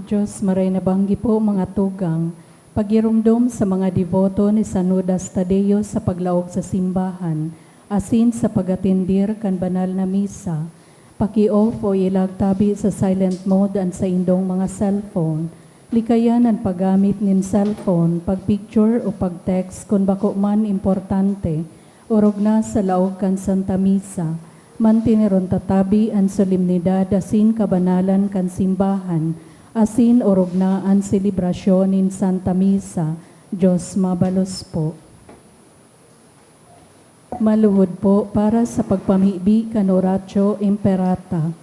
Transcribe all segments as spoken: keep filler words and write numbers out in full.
Diyos, maray na banggi po, mga tugang, pagiromdom sa mga deboto ni San Judas Tadeo sa paglaog sa simbahan, asin sa pag-atendir kan banal na misa. Paki-off o ilagtabi sa silent mode an saindong mga cellphone. Likayan an paggamit nin cellphone, pag-picture o pag-text kun bako man importante, orog na sa laog kan Santa Misa. Manteneron ta tabi an solemnidad asin kabanalan kan simbahan, asin orog na an selebrasyon nin Santa Misa. Diyos mabalos po. Maluhod po para sa pagpamibi kan Oratio Imperata.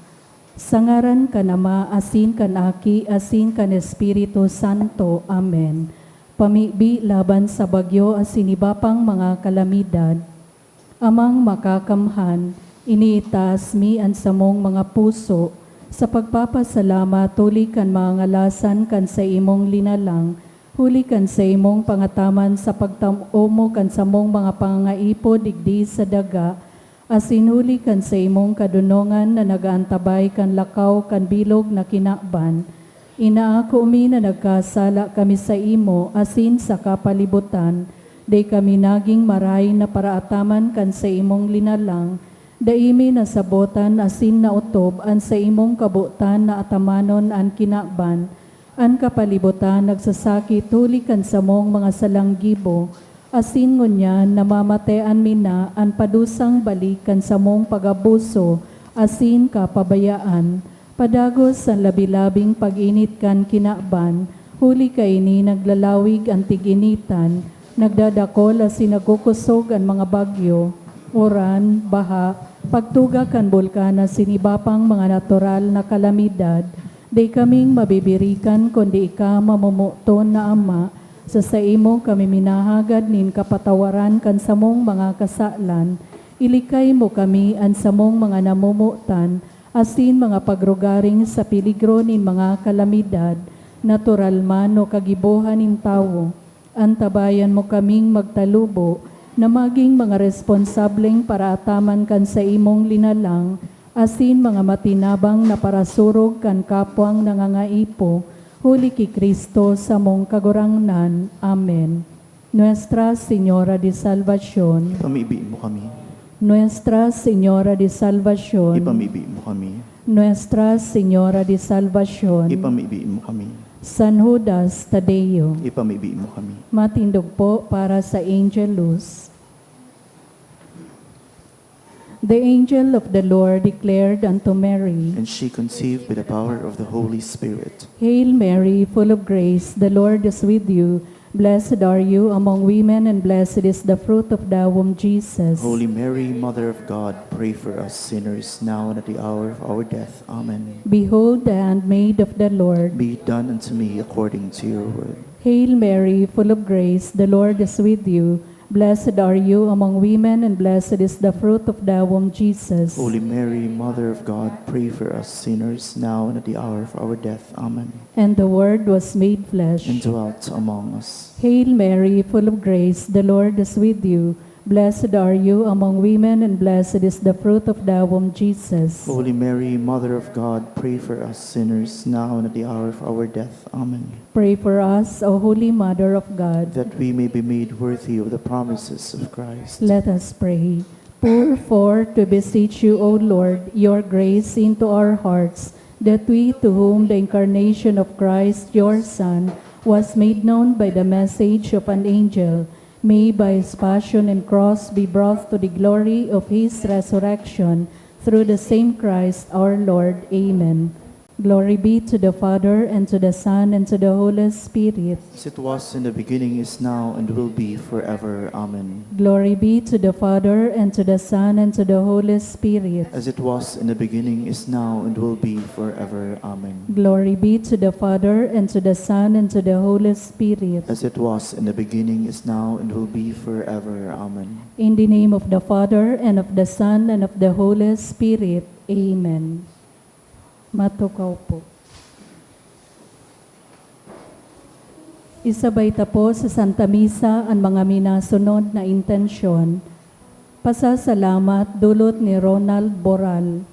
Sa ngaran kan Ama, asin kan Aki, asin kan Espiritu Santo. Amen. Pamibi laban sa bagyo asin iba pang mga kalamidad. Amang Makakamhan, iniitaas mi an samong mga puso sa pagpapasalamat huli kan mga ngalasan kan saimong linalang, huli kan saimong pangataman sa pagtam-o mo kan samong mga pangangaipo digdi sa daga, asin huli kan saimong kadonongan na nag-aantabay kan lakaw kan bilog na kinaban. Inaako mi na nagkasala kami saimo asin sa kapalibotan, dai kami nagin marahay na paraataman kan saimong linalang, dai mi nasabotan asin naotob an saimong kabotan na atamanon an kinaban. An kapalibotan nagsasakit huli kan samong mga salang gibo, asin ngunyan namamatean mi na an padusang balik kan samong pag-abuso asin kapabayaan. Padagos an labi-labing pag-init kan kinaban, huli kaini naglalawig an tig-initan, nagdadakol asin nagkukosog an mga bagyo, uran, baha, pagtuga kan bulkan asin iba pang mga natural na kalamidad. Dai kaming mabibirikan kundi ika, mamomoton na Ama, sa saimo kami minahagad nin kapatawaran kan samong mga kasalan. Ilikay mo kami, an samong mga namomotan, asin mga pagrugaring sa peligro nin mga kalamidad, natural man o kagibohan nin tawo. Antabayan mo kaming magtalubo na magin mga responsableng paraataman kan saimong linalang, asin mga matinabang na parasurog kan kapwang nangangaipo, huli ki Cristo, samong Kagurangnan. Amen. Nuestra Señora de Salvacion. Ipamibi mo kami. Nuestra Señora de Salvacion. Ipamibi mo kami. Nuestra Señora de Salvacion. Ipamibi mo kami. San Judas Tadeo. Ipamibi mo kami. Matindog po para sa Angelus. The angel of the Lord declared unto Mary. And she conceived by the power of the Holy Spirit. Hail Mary, full of grace, the Lord is with you. Blessed are you among women, and blessed is the fruit of thy womb, Jesus. Holy Mary, Mother of God, pray for us sinners, now and at the hour of our death. Amen. Behold the handmaid of the Lord. Be it done unto me according to your word. Hail Mary, full of grace, the Lord is with you. Blessed are you among women, and blessed is the fruit of thy womb, Jesus. Holy Mary, Mother of God, pray for us sinners, now and at the hour of our death. Amen. And the Word was made flesh. And dwelt among us. Hail Mary, full of grace, the Lord is with you. Blessed are you among women, and blessed is the fruit of thy womb, Jesus. Holy Mary, Mother of God, pray for us sinners, now and at the hour of our death. Amen. Pray for us, O Holy Mother of God. That we may be made worthy of the promises of Christ. Let us pray. Pour forth, we beseech you, O Lord, your grace into our hearts, that we, to whom the incarnation of Christ, your Son, was made known by the message of an angel, may by his passion and cross be brought to the glory of his resurrection, through the same Christ our Lord. Amen. Glory be to the Father, and to the Son, and to the Holy Spirit. As it was in the beginning, is now, and will be forever. Amen. Glory be to the Father, and to the Son, and to the Holy Spirit. As it was in the beginning, is now, and will be forever. Amen. Glory be to the Father, and to the Son, and to the Holy Spirit. As it was in the beginning, is now, and will be forever. Amen. In the name of the Father, and of the Son, and of the Holy Spirit. Amen. Matukaw po. Isabay ta po sa Santa Misa an mga minasunod na intensyon. Pasasalamat dulot ni Ronald Boral,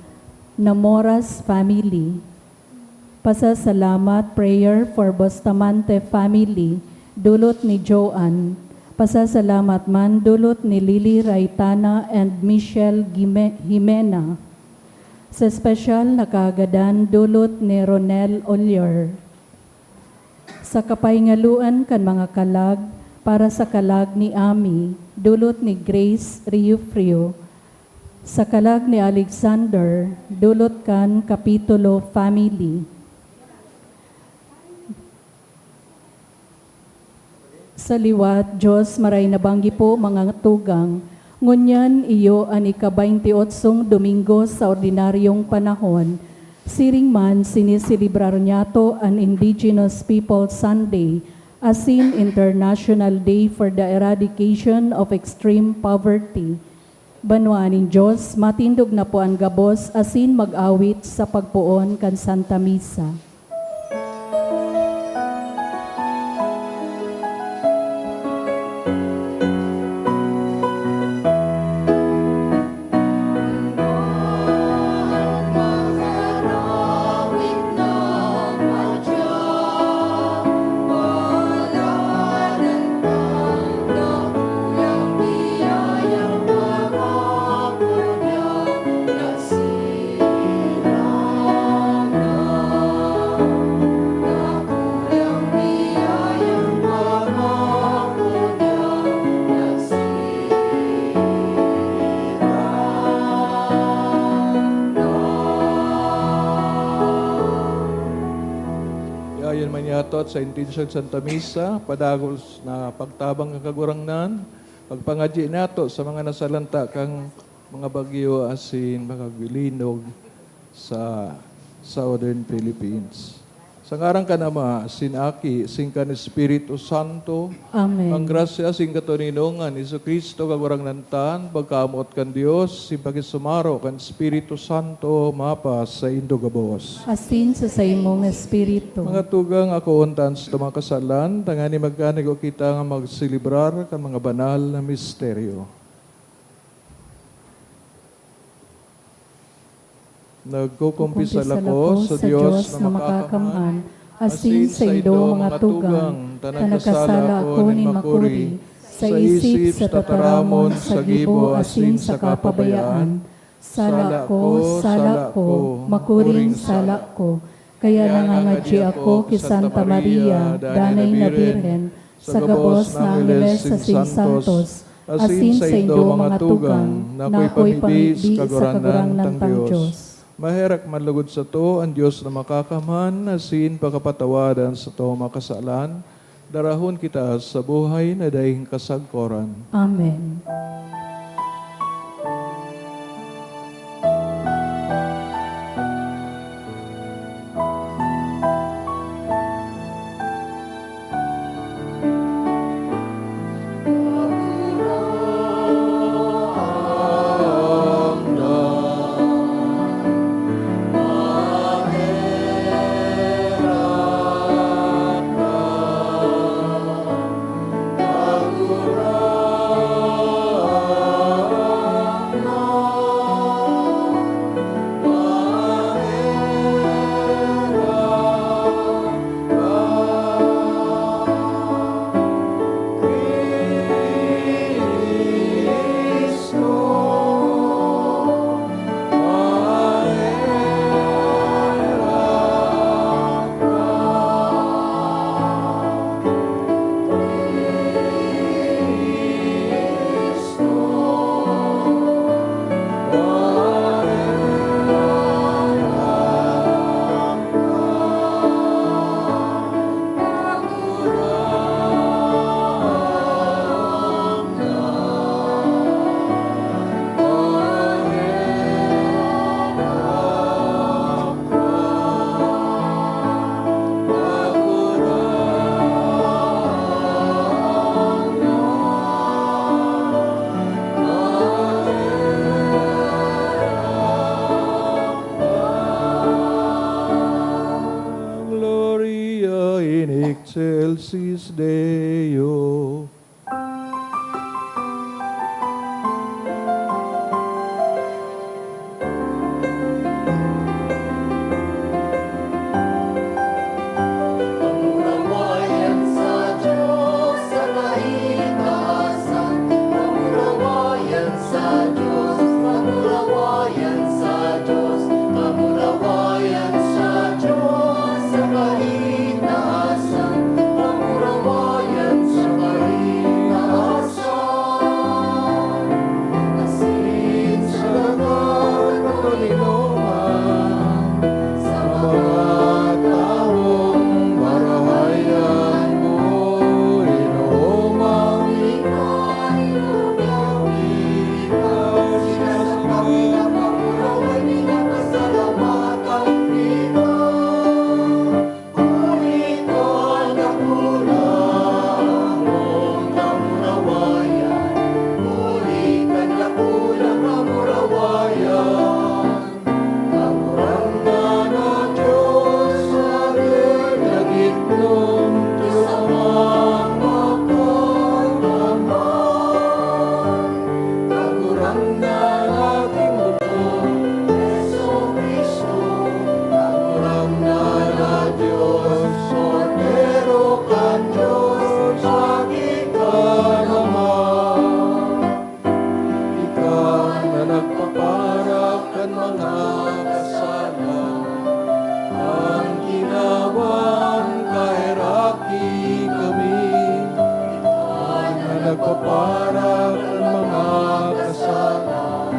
Namoras family. Pasasalamat, prayer for Bustamante family, dulot ni Joan. Pasasalamat man dulot ni Lily Raitana and Michelle Gime-, Jimena. Sa espesyal na kaagadan, dulot ni Ronel Olier. Sa kapahingaluan kan mga kalag, para sa kalag ni Ami, dulot ni Grace Riofrio. Sa kalag ni Alexander, dulot kan Kapitulo family. Sa liwat, Diyos, maray na banggi po, mga tugang. Ngunyan, iyo an ika-baynti otsong Domingo sa ordinaryong panahon. Siring man, siniselebrar niyato an Indigenous Peoples Sunday, asin International Day for the Eradication of Extreme Poverty. Banwaan nin Diyos, matindog na po an gabos asin mag-awit sa pagpoon kan Santa Misa. Yayan man yato sa intensyon Santa Misa, padagos na pagtabang kan Kagurangnan, pagpangadyi nato sa mga nasalanta kan mga bagyo asin mga gilinog sa Southern Philippines. Sa ngaran kan Ama, sin Aki, sin kan Espiritu Santo, Amen. Ang grasya sin katoninongan ni Jesu-Cristo, Kagurangnan ta, an pagkamoot kan Dios, sin pakisumaro kan Espiritu Santo, mapasaindo gabos. Asin sa saimong espiritu. Mga tugang, akoon ta an satong mga kasalan, tanganing magkanigo kita nga magselebrar kan mga banal na misteryo. Nagkukumpisal ako sa Dios na makakamhan, asin saindo, mga tugang, ta nagkasala ako nin makuri, sa isip, sa tataramon, sa gibo, asin sa kapabayaan. Sala ko, sala ko, makuring sala ko. Kaya nangangadyi ako ki Santa Maria, Danay na Birhen, sa gabos na angheles asin santos, asin saindo, mga tugang, na akoy pamibi sa Kagurangnan tang Dios. Maherak man logod sato an Dios na makakamhan, asin pakapatawadan sato mga kasalan, darahon kita sa buhay na daing kasagkoran. Amen. Excelsis Deo. Asin sa lahat na kainuman, sa mga tawong marahay an buhay na umang ikainuman, sinasabak na pagkurawan, pinapasalamatan kita. Kagurangnan na king mundo, Jesu-Cristo, Kagurangnan na Dios, Kordero kan Dios, Aki kan Ama. Ika na nagpapara kan mga kasalan, kan ginawan kaheraki kami. Ika na nagpapara kan mga kasalan,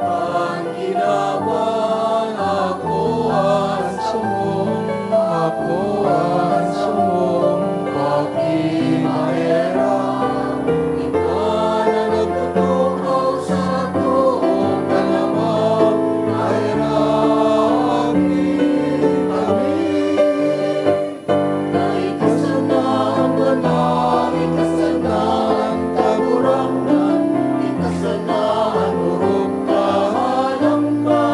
kan ginawan ako an samong, ako an samong pakimaherak. Ika na nagtutukaw sa too kan Ama, kaheraki kami. Ika sana an banal, ika sana an Kagurangnan, ika sana an orog kahalang ka.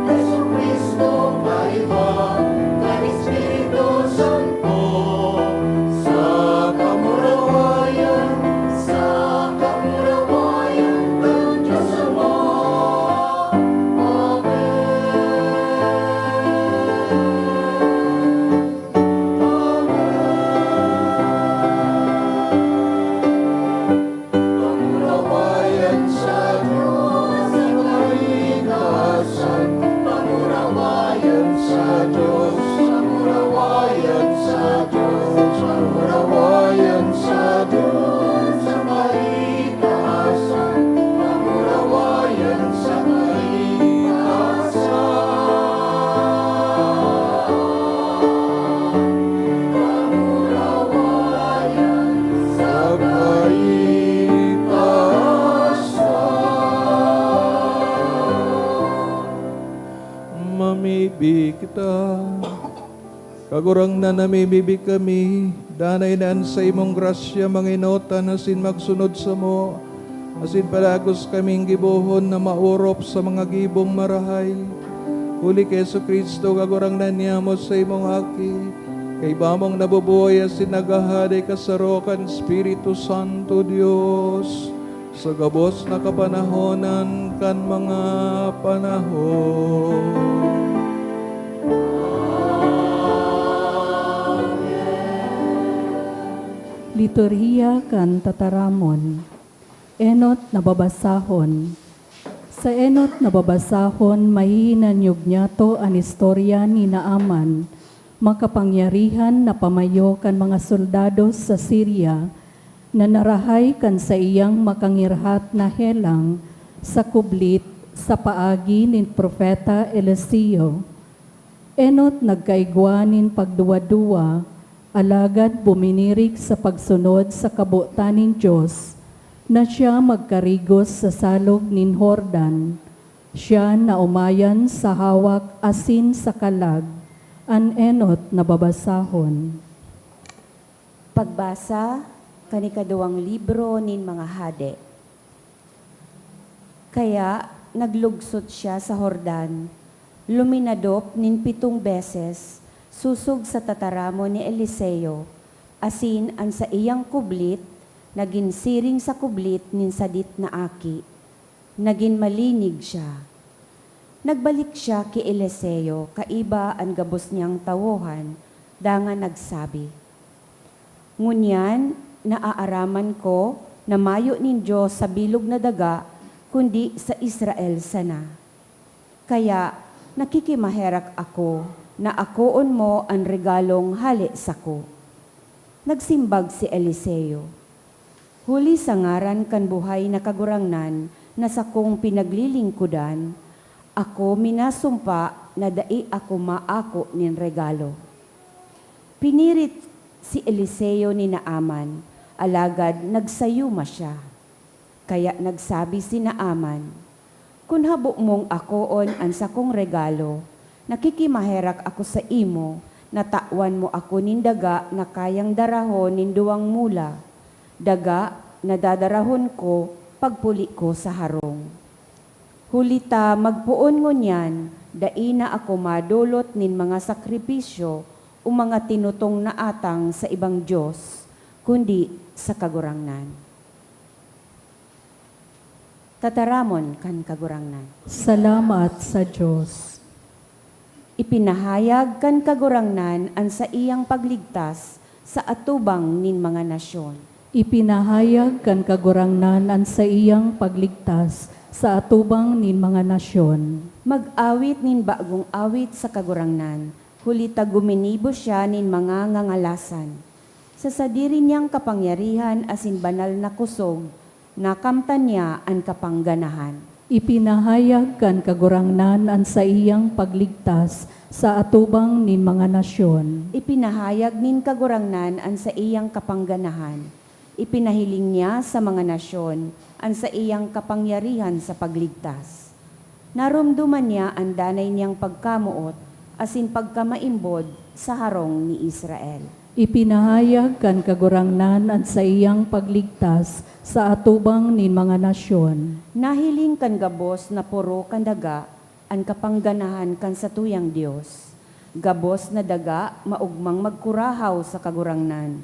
Jesu-Cristo, kaiba kan Espiritu Santo, sa kamurawayan, sa kamurawayan kan Dios Ama. Amen. Pangurawayan sa Diyos, sa kaligtasan. Pangurawayan sa Diyos, pangurawayan sa Diyos, pangurawayan sa Diyos, sa kaligtasan. Pangurawayan sa kaligtasan. Pangurawayan sa kaligtasan. Mamibi kita. Kagurangnan, namimibi kami, danay na an saimong grasya mangenotan asin magsunod samo, asin padagos kaming gibohon na maorop sa mga gibong marahay. Huli ki Jesu-Cristo, Kagurangnan niamo, saimong Aki, kaiba mong nabubuhay asin naghahade kasaro kan Espiritu Santo, Dios, sa gabos na kapanahonan kan mga panahon. Liturhiya kan Tataramon. Enot na babasahon. Sa enot na babasahon, mahihinanyog niyato an istorya ni Naaman, makapangyarihan na pamayo kan mga soldados sa Siria, na narahay kan saiyang makangirhat na helang sa kublit sa paagi nin Propeta Eliseo. Enot nagkaigwa nin pagduwa-duwa, alagad buminirik sa pagsunod sa kabotan nin Dios, na siya magkarigos sa salog nin Jordan. Siya naomayan sa hawak asin sa kalag. An enot na babasahon. Pagbasa kan ikaduwang libro nin mga Hade. Kaya naglugsot siya sa Jordan, luminadop nin pitong beses, Sosog sa tataramon ni Eliseo, asin an saiyang kublit nagin siring sa kublit nin sadit na aki. Nagin malinig siya. Nagbalik siya ki Eliseo kaiba an gabos niyang tawohan, dangan nagsabi, "Ngunyan, naaaraman ko na mayo nin Dios sa bilog na daga, kundi sa Israel sana. Kaya nakikimaherak ako na akoon mo an regalong hale sako." Nagsimbag si Eliseo, "Huli sa ngaran kan buhay na Kagurangnan na sakong pinaglilingkodan, ako minasumpa na dai ako maako nin regalo." Pinirit si Eliseo ni Naaman, alagad nagsayuma siya. Kaya nagsabi si Naaman, "Kun habo mong akoon an sakong regalo, nakikimaherak ako saimo na tawan mo ako nin daga na kayang darahon nin duwang mula, daga na dadarahon ko pagpuli ko sa harong. Huli ta magpoon ngunyan, dai na ako madolot nin mga sakripisyo o mga tinutong na atang sa ibang dios, kundi sa Kagurangnan." Tataramon kan Kagurangnan. Salamat sa Dios. Ipinahayag kan Kagurangnan an saiyang pagligtas sa atubang nin mga nasyon. Ipinahayag kan Kagurangnan an saiyang pagligtas sa atubang nin mga nasyon. Mag-awit nin bagong awit sa Kagurangnan, huli ta guminibo siya nin mga ngangalasan. Sa sadiri niyang kapangyarihan asin banal na kusog, nakamtan niya an kapangganahan. Ipinahayag kan Kagurangnan an saiyang pagligtas sa atubang nin mga nasyon. Ipinahayag nin Kagurangnan an saiyang kapangganahan. Ipinahiling niya sa mga nasyon an saiyang kapangyarihan sa pagligtas. Naromdoman niya an danay niyang pagkamoot asin pagkamaimbod sa harong ni Israel. Ipinahayag kan Kagurangnan an saiyang pagligtas sa atubang nin mga nasyon. Nahiling kan gabos na poro kan daga an kapangganahan kan satuyang Dios. Gabos na daga maogmang magkurahaw sa Kagurangnan.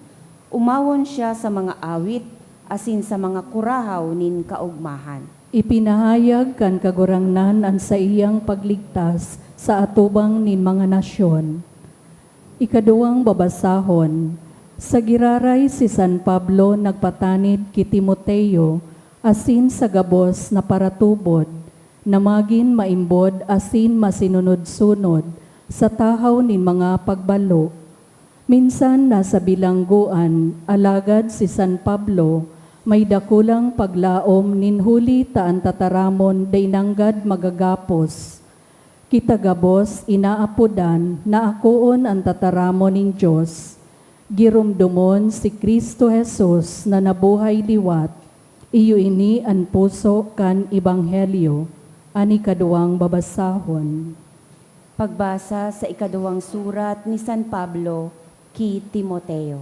Umawon siya sa mga awit asin sa mga kurahaw nin kaogmahan. Ipinahayag kan Kagurangnan an saiyang pagligtas sa atubang nin mga nasyon. Ikaduwang babasahon. Sa giraray si San Pablo nagpatanid ki Timoteo asin sa gabos na paratubod na magin maimbod asin masinunod-sunod sa tahaw nin mga pagbalo. Minsan nasa bilanggoan, alagad si San Pablo may dakulang paglaom nin huli ta an tataramon dai nanggad magagapos. Kita gabos inaapodan na akoon an tataramon nin Dios. Giromdomon si Cristo Jesus na nabuhay liwat. Iyo ini an puso kan ebanghelyo. An ikaduwang babasahon. Pagbasa sa ikaduwang surat ni San Pablo ki Timoteo.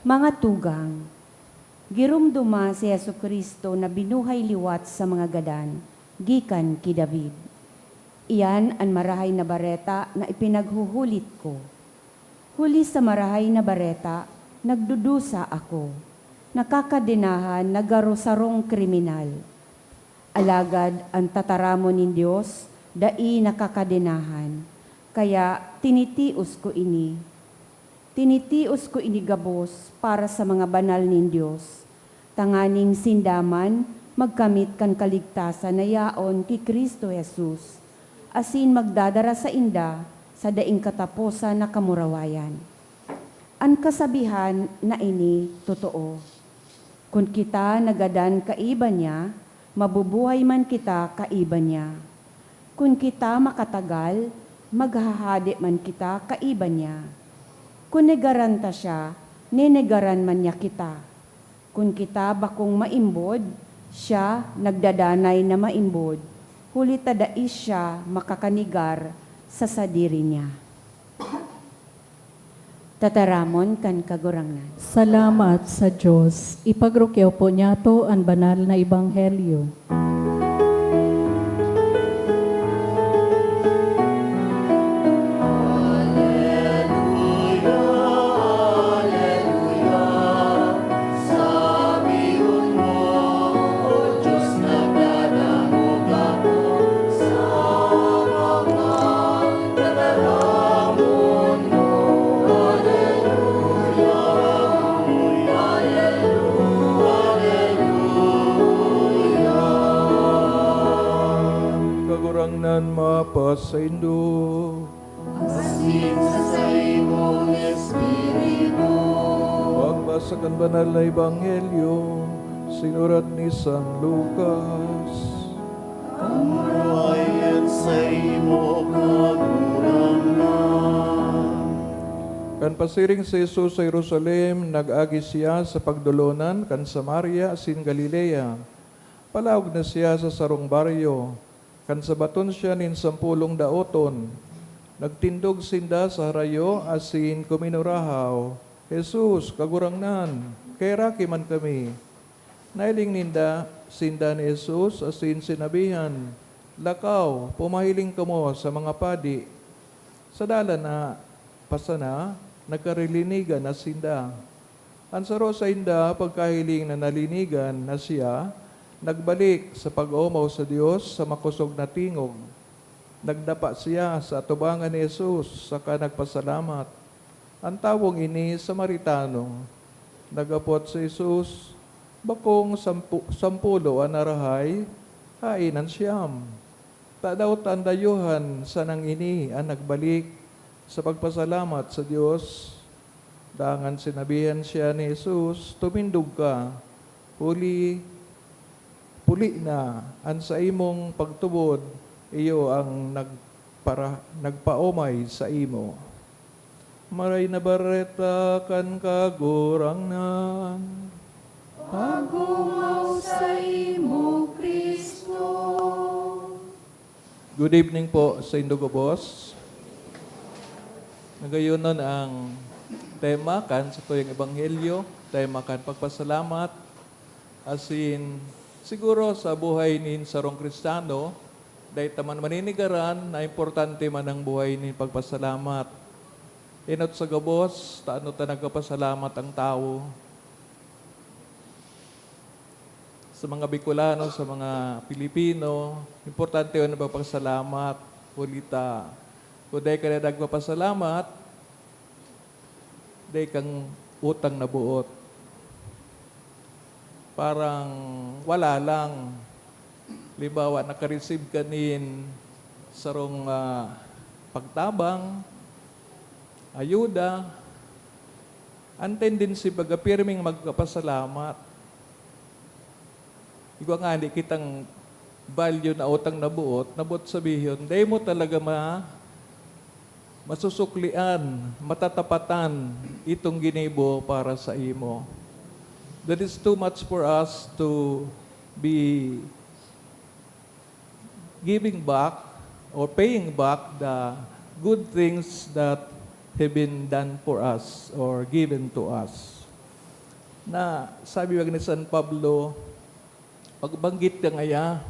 Mga tugang, giromdoma si Jesu-Cristo na binuhay liwat sa mga gadan gikan ki David. Iyan an Marahay na Bareta na ipinaghuhulit ko. Huli sa Marahay na Bareta, nagdudusa ako, nakakadenahan na garo sarong kriminal. Alagad an tataramon nin Dios dai nakakadenahan, kaya tinitios ko ini. Tinitios ko ini gabos para sa mga banal nin Dios, tanganing sinda man magkamit kan kaligtasan na yaon ki Cristo Jesus, asin magdadara sainda sa daing kataposan na kamurawayan. An kasabihan na ini totoo, "Kun kita nagadan kaiba niya, mabubuhay man kita kaiba niya. Kun kita makatagal, maghahade man kita kaiba niya. Kun negaran ta siya, nenegaran man niya kita. Kun kita bakong maimbod, siya nagdadanay na maimbod, huli ta dai siya makakanegar sa sadiri niya." Tataramon kan Kagurangnan. Salamat sa Dios. Ipagrukyaw po niyato an banal na ebanghelyo. Saindo. Asin sa saimong espiritu. Pagbasa kan Banal na Ebanghelyo, sinurat ni San Lucas. Pamuruay an saimo, Kagurangnan. Kan pasiring si Jesus sa Jerusalem, nag-agi siya sa pagdolonan kan Samaria asin Galilea. Palaog na siya sa sarong baryo. Kan sabaton siya nin sampolong daoton, nagtindog sinda sa harayo asin kuminurahaw, "Jesus, Kagurangnan, kaheraki man kami!" Nahiling ninda, sinda ni Jesus asin sinabihan, "Lakaw, pumahiling kamo sa mga padi." Sa dalan na pasana, nagkarilinigan na sinda. An saro sainda, pagkahiling na nalinigan na siya, nagbalik sa pag-omaw sa Dios sa makosog na tingog. Nagdapa siya sa atubangan ni Jesus saka nagpasalamat. An tawong ini Samaritano. Nag-apot si Jesus, "Bakong sampu-, sampulo an arahay, haen an siyam? Tadaw ta an dayuhan sanang ini an nagbalik sa pagpasalamat sa Dios?" Dangan sinabihan siya ni Jesus, "Tumindog ka, huli, puli na an saimong pagtubod, iyo ang nagpara-, nagpaomay saimo." Maray na Bareta kan Kagurangnan. Pag-omaw saimo, Cristo. Good evening po saindo gabos. Nagayonon ang tema kan satuyang ebanghelyo, tema kan pagpasalamat. Asin, siguro sa buhay nin sarong Kristiyano, dai ta man maninigaran na importante man ang buhay nin pagpasalamat. Enot sa gabos, ta ano ta nagpapasalamat ang tawo? Sa mga Bicolano, sa mga Pilipino, importante an pagpasalamat. Huli ta, kung dai ka na nagpapasalamat, dai kang utang na boot. Parang wala lang. Halimbawa, naka-receive ka nin sarong, ah, pagtabang, ayuda, ang tendency baga pirming magpasalamat. Igwa ngani kitang value na utang na boot, na boot sabihon, dai mo talaga ma-, masusuklian, matatapatan itong ginibo para sa imo. That is too much for us to be giving back or paying back the good things that have been done for us or given to us. Na sabi wag ni San Pablo, pagbanggit ka ngaya,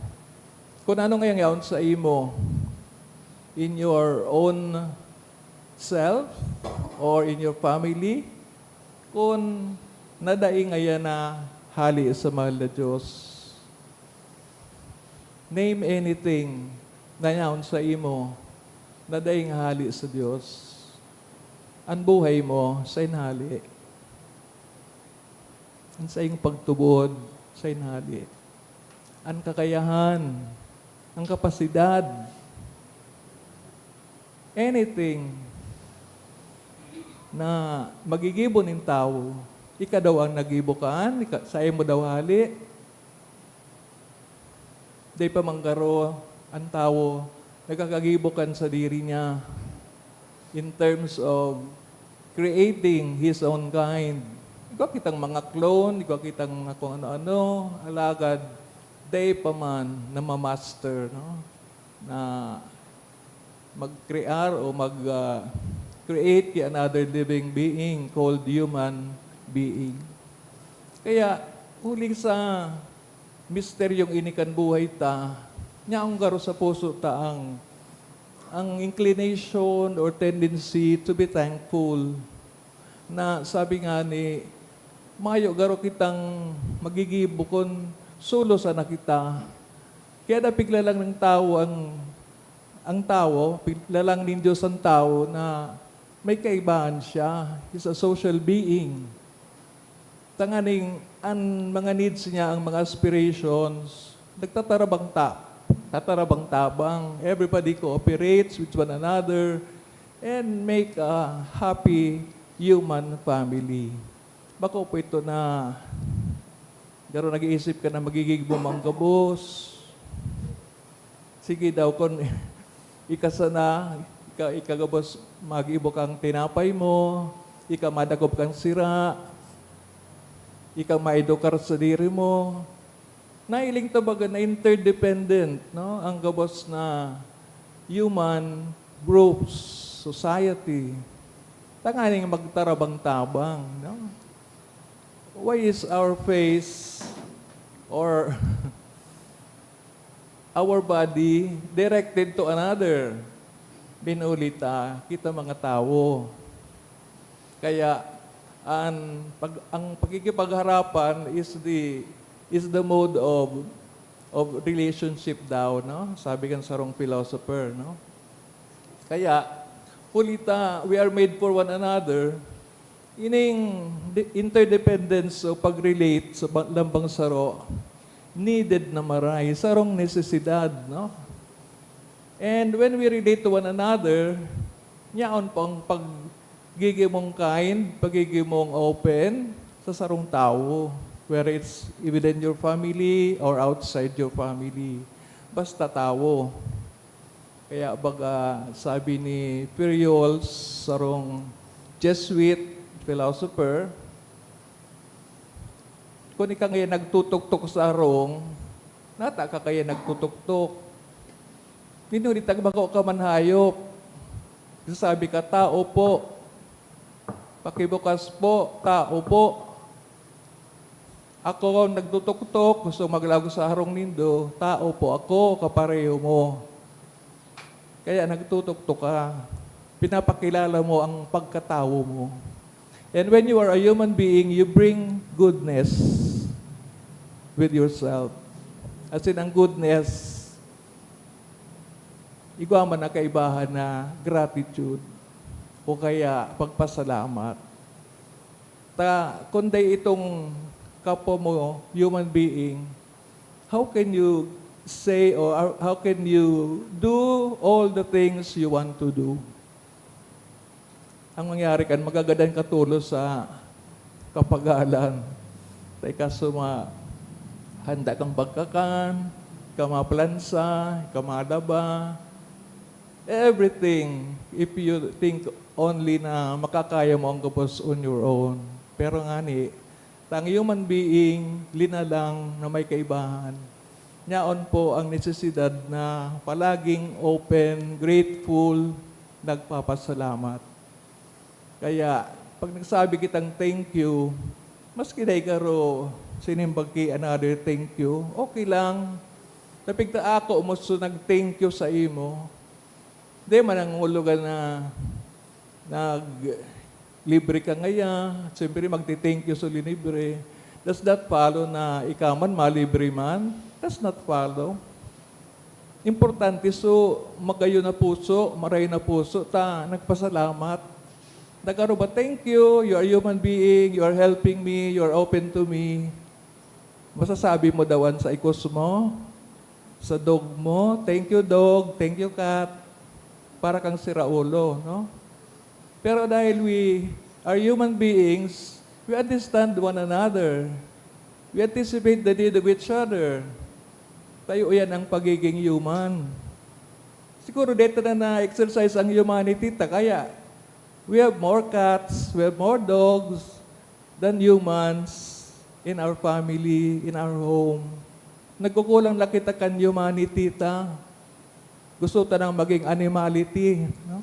kung ano ngayang yaon sa imo, in your own self or in your family, kung nadai ngaya na hali sa mahal na Diyos. Name anything na yaon sa imo na daing hali sa Dios. An buhay mo, sain hali. An saing pagtubod, sain hali. An kakayahan, an kapasidad, anything na magigibo nin tawo, ika daw an nagibo kan, ika, saimo daw hali. Dai pa man garo an tawo nagkakagibo kan sadiri niya in terms of creating his own kind. Igwa kitang mga clone, igwa kitang mga kung ano-ano, alagad dai pa man namamaster, no? Na mag-crear o mag, ah, create ki another living being called human being. Kaya, huli sa misteryong ini kan buhay ta, nyaong garo sa puso ta ang, ang inclination or tendency to be thankful. Na sabi nga ni, mayo garo kitang magigibo kun solo sana kita. Kaya dapig lalang nin tawo ang, ang tawo, pig-, lalang nin Diyos ang tawo na may kaibahan siya. He's a social being. Tanganing an mga needs niya, ang mga aspirations, nagtatarabang ta. Tatarabang-tabang, everybody cooperates with one another and make a happy human family. Bako po ito na garo nag-iisip ka na magiging bumang gabos. Sige daw, kun ika sana, ika, ika gabos mag-ibo kang tinapay mo, ika madakop kang sira, ika maedukar sadiri mo. Nahiling ta baga na interdependent, no? Ang gabos na human groups, society. Tanganing magtarabang-tabang, no? Why is our face or our body directed to another? Binuli ta, kita mga tawo. Kaya, an pag ang pakikipagharapan is the, is the mode of, of relationship daw, no? Sabi kan sarong philosopher, no? Kaya, huli ta, we are made for one another. Ining de interdependence o pag-relate sa ba lambang saro, needed na maray, sarong nesesidad, no? And when we relate to one another, yaon pang pagigimong kind, pagigimong open sa sarong tawo, whether it's within your family or outside your family. Basta tawo. Kaya baga sabi ni Ferriol, sarong Jesuit philosopher, kun ika ngayon nagtutuktok sa harong, nata ka kaya nagtutuktok. Nin huli ta bako ka man hayop. Sasabi ka, "Tao po." Pakibukas po, "Tao po." Ako nagtutuktok, gusto maglaog sa harong nindo, "Tao po ako, kapareho mo." Kaya nagtutuktok ka. Pinapakilala mo ang pagkatawo mo. And when you are a human being, you bring goodness with yourself. As in, ang goodness, igwa man na kaibahan na gratitude o kaya pagpasalamat. Ta, kun dai itong kapwa mo, human being, how can you say or how can you do all the things you want to do? Ang mangyari kan, magagadan ka tolos sa kapagalan. Tay kaso ma-, handa kang pagkakan, ka maplansa, ka malaba, everything, if you think only na makakaya mo ang gabos on your own. Pero ngani, ta ang human being, linalang na may kaibahan, nyaon po ang nesesidad na palaging open, grateful, nagpapasalamat. Kaya, pag nagsabi kitang thank you, maski dai garo sinimbag ki another thank you, okay lang. Napigta ako mo so nag-thank you sa imo. Di man ang hulugan na nag-libre ka ngaya, siyempre magte-thank you sa linibre. Does that follow na ika man malibre man? Does not follow. Importante so magayon na puso, maray na puso, ta nagpasalamat. Nag-aruba, "Thank you, you are human being, you are helping me, you are open to me." Masasabi mo daw an sa ikos mo, sa dog mo, "Thank you, dog. Thank you, cat." Para kang siraulo, no? Pero dahil we are human beings, we understand one another. We anticipate the need of each other. Tayo yan ang pagiging human. Siguro dito na na-exercise ang humanity ta, kaya we have more cats, we have more dogs than humans in our family, in our home. Nagkukulang na kita kan humanity ta. Gusto ta nang maging animality, no?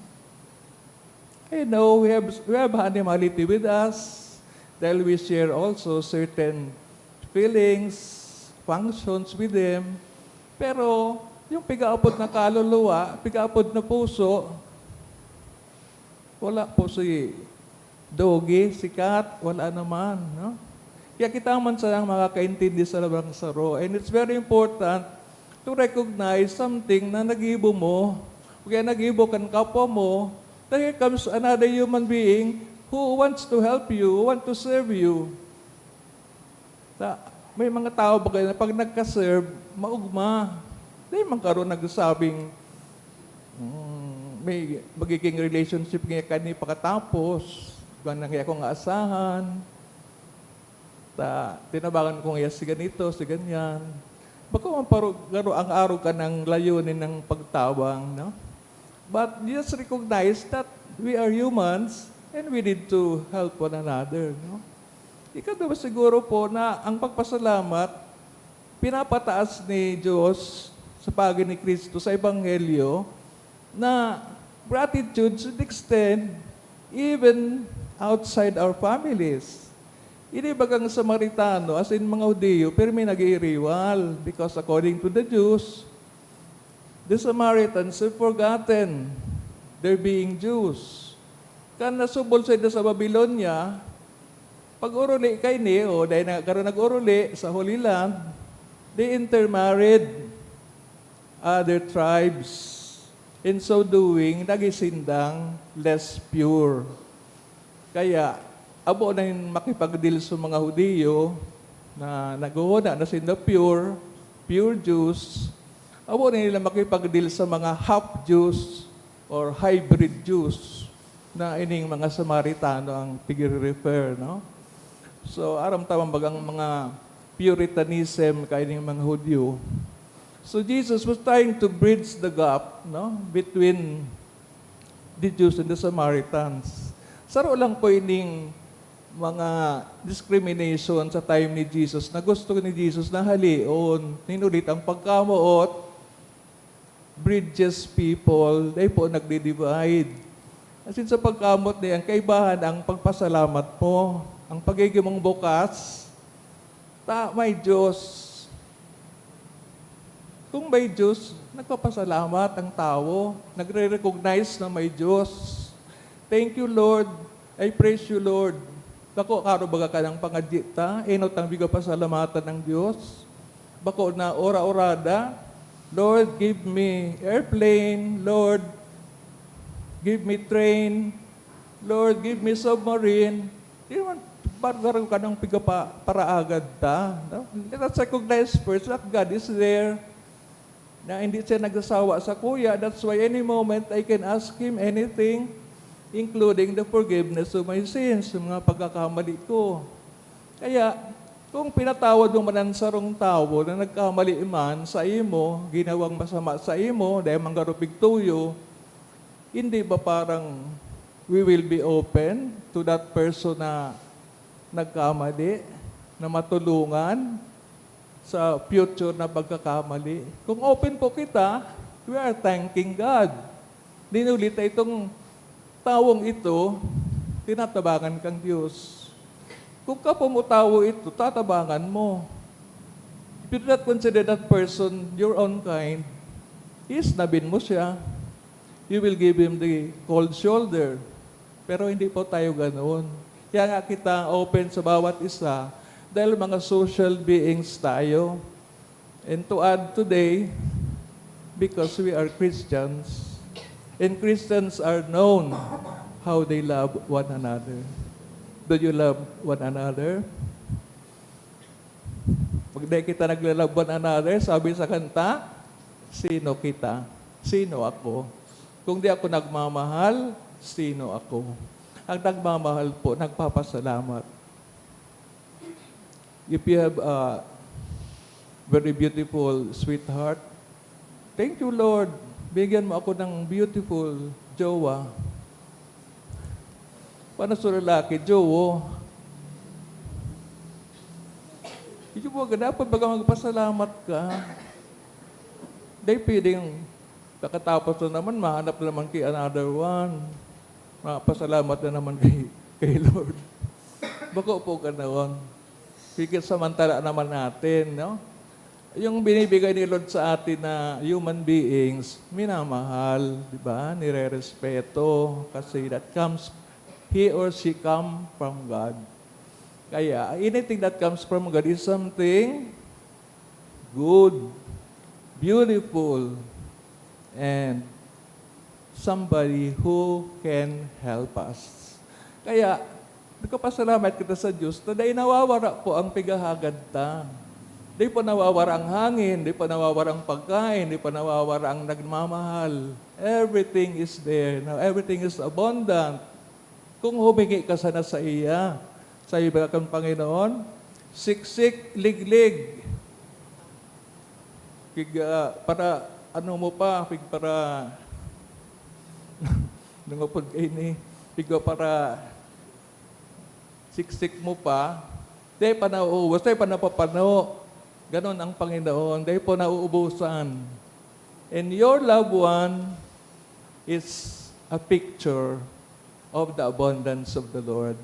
I know we have, we have animality with us dahil we share also certain feelings, functions with them. Pero yung pigaapod na kaluluwa, pigaapod na puso, wala po si doggy, si cat, wala naman, no? Kaya kita man sanang makakaintindi sa labang saro. And it's very important to recognize something na nagibo mo, o kaya nagibo kan kapwa mo, that here comes another human being who wants to help you, who want to serve you. Ta-, may mga tao baga na pag nagka-serve, maugma. Dai man karo nagsasabing, mm, may magiging relationship niya kani pakatapos, duwa na niya akong aasahan. Ta, tinabangan ko niya si ganito, si ganyan. Bako man paro-, garo ang arog ka ng layunin ng pagtabang, no? But just recognize that we are humans and we need to help one another, no? Ikadua siguro po na ang pagpasalamat, pinapataas ni Diyos sa paagi ni Kristo sa Ebanghelyo na gratitude should extend even outside our families. Ini bagang Samaritano, as in mga Hudiyo, pirmi nag-iiriwal because according to the Jews, the Samaritans have forgotten their being Jews. Kan nasubol sila sa Babylonia, pag-oruli kaini, o dai na garo nag-oruli sa Holy Land, they intermarried other tribes. In so doing, naging sindang less pure. Kaya, abo na nin makipag-deal sa mga Hudiyo na naghuhuna na sinda pure, pure Jews. Abo na nila makipag-deal sa mga half Jews or hybrid Jews na ining mga Samaritano ang pigre-refer, no? So, aram ta man bagang mga Puritanism kaining mga Hudyo. So, Jesus was trying to bridge the gap, no, between the Jews and the Samaritans. Saro lang po ining mga discrimination sa time ni Jesus na gusto ni Jesus na haleon. Hinulit ang pagkamoot, bridges people, dai po nagdi-divide. As in, sa pagkamoot niya, ang kaibahan, ang pagpasalamat mo, ang pagiging mong bukas, ta may Diyos. Kung may Diyos, nagpapasalamat ang tawo, nagre-recognize na may Diyos. "Thank you, Lord. I praise you, Lord." Bako karo baga ka ng pangadyi ta, enot ang pigapasalamatan ng Diyos. Bako na ora-orada, "Lord, give me airplane. Lord, give me train. Lord, give me submarine." Di naman, bargaro ka ng pigapa-, paraagad ta, no? Let us recognize first that God is there. Na hindi siya nagsasawa sa kuya. That's why any moment I can ask Him anything, including the forgiveness of my sins, yung mga pagkakamali ko. Kaya, kung pinatawad mo man ang sarong tawo na nagkamali man sa imo, ginawang masama sa imo, dahil manggarupig tuyo, hindi ba parang we will be open to that person na nagkamali, na matulungan sa future na pagkakamali? Kung open po kita, we are thanking God. Dinuli ta itong tawong ito, tinatabangan kang Diyos. Kung kapwa mo tawo ito, tatabangan mo. If you do not consider that person your own kind, isnabin mo siya. You will give him the cold shoulder. Pero hindi po tayo ganoon. Kaya nga kita open sa bawat isa dahil mga social beings tayo. And to add today, because we are Christians, and Christians are known how they love one another. Do you love one another? Pag di kita nagla-love one another, sabi sa kanta, "Sino kita? Sino ako? Kung di ako nagmamahal, sino ako?" Ang nagmamahal po, nagpapasalamat. If you have a very beautiful sweetheart, "Thank you, Lord. Bigyan mo ako ng beautiful jowa." Paano sa lalaki, jowo? Hindi po, dapat baga magpasalamat ka. Dahil pwedeng pagkatapos na naman, mahanap na naman kay another one. Mapasalamat na naman kay, kay Lord. Bako po ganoon. Sige, samantala naman natin, no? Yung binibigay ni Lord sa atin na human beings, minamahal, di ba? Nirerespeto, kasi that comes, he or she come from God. Kaya, anything that comes from God is something good, beautiful, and somebody who can help us. Kaya, nagpapasalamat kita sa Diyos na dai nawawara po ang pighahagad ta. Di pa nawawara ang hangin, di pa nawawara ang pagkain, di pa nawawara ang nagmamahal. Everything is there. Now, everything is abundant. Kung humingi ka sana sa iya, sabi ba kan Panginoon, "Siksik, liglig." Pig, ah, para ano mo pa, pig para, nangupod kayo ni, pig para siksik mo pa, dai pa nauubos, dai pa napapano. Ganon ang Panginoon, dai po nauubusan. And your loved one is a picture of the abundance of the Lord.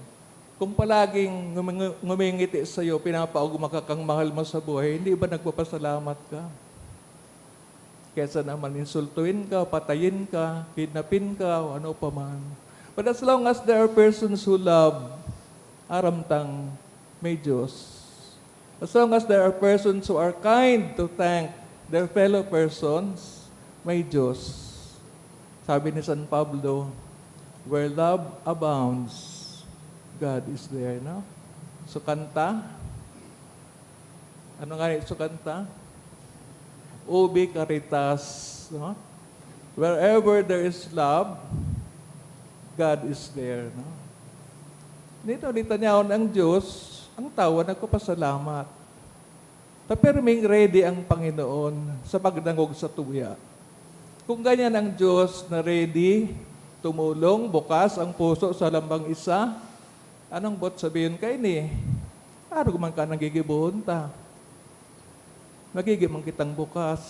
Kung palaging ngumi-, ngumingiti sa'yo, pinapaugma ka kang mahal mo sa buhay, hindi ba nagpapasalamat ka? Kesa naman insultuhin ka, patayin ka, kidnapin ka, o ano pa man. But as long as there are persons who love, aram tang may Diyos. As long as there are persons who are kind to thank their fellow persons, may Diyos. Sabi ni San Pablo, "Where love abounds, God is there," no? So, kanta. Ano nga yung kanta? "Ubi Caritas," no? "Wherever there is love, God is there," no? Dito, dito niya ang Diyos, ang tawo nagpapasalamat. Ta perming ready ang Panginoon sa pagdangog sa tuya. Kung ganyan ang Diyos na ready tumulong, bukas ang puso sa lambang isa, anong bot sabihin kaini? Arog man ka nang gigibohon ta. Magigi man kitang bukas.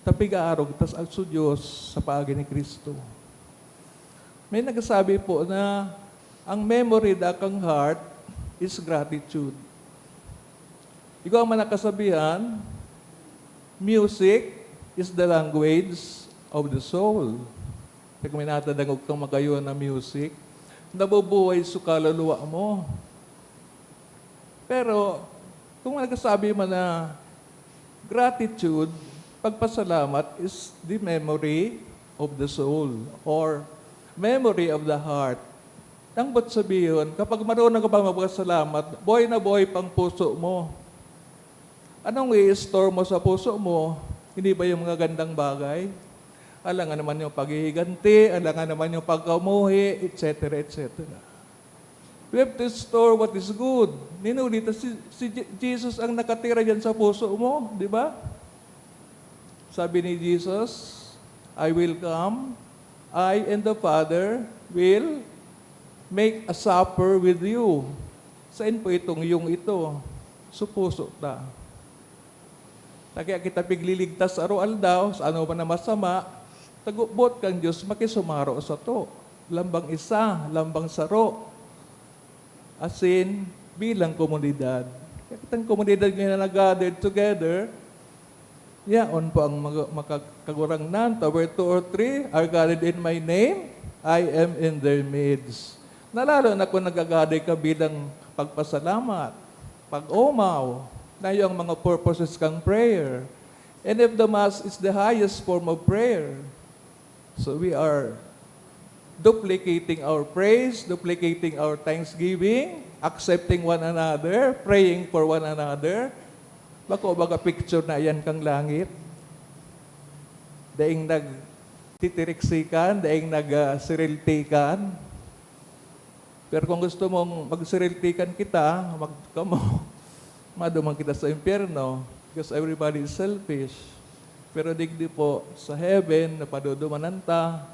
Ta pig-aarog ta sa Diyos sa paagi ni Cristo. May nagsasabi po na ang memory da kang heart is gratitude. Igwa man nakasabihan, "Music is the language of the soul." Pag may nadadangog kang magayon na music, nabubuhay sa kaluluwa mo. Pero, kung nagsasabi man na gratitude, pagpasalamat is the memory of the soul or memory of the heart. Ang bot sabihon, kapag marunong ka pa magpasalamat, buhay na buhay pang puso mo. Anong i-store mo sa puso mo? Hindi ba yung mga gandang bagay? Alangan naman yung paghihiganti, alangan naman yung pagkamuhi, et cetera, et cetera. We have to store what is good. Ninuli ta si, si Je-, Jesus ang nakatira diyan sa puso mo, di ba? Sabi ni Jesus, "I will come, I and the Father will make a supper with you." Sain po itong yung ito? Sa puso ta. Ta kaya kita pigliligtas aroaldaw sa ano man na masama, ta gubot kan Dios makisumaro sato. Lambang isa, lambang saro. Asin, bilang komunidad. Kaya kitang komunidad ngayon na nag-gathered together, yaon po ang mag-, makakagurangnan. Ta where two or three are gathered in my name, I am in their midst. Na lalo na kung nagagaday ka bilang pagpasalamat, pag-omaw, na yung mga purposes kang prayer. And if the Mass is the highest form of prayer, so we are duplicating our praise, duplicating our thanksgiving, accepting one another, praying for one another. Bako baga picture na yan kang langit. Daing nagtitiriksikan, daing nag, ah, siriltikan. Pero kung gusto mong magsiriltikan kita, mag-, kamo, maduman kita sa impyerno, because everybody is selfish. Pero digdi po, sa heaven, napadudumanan ta,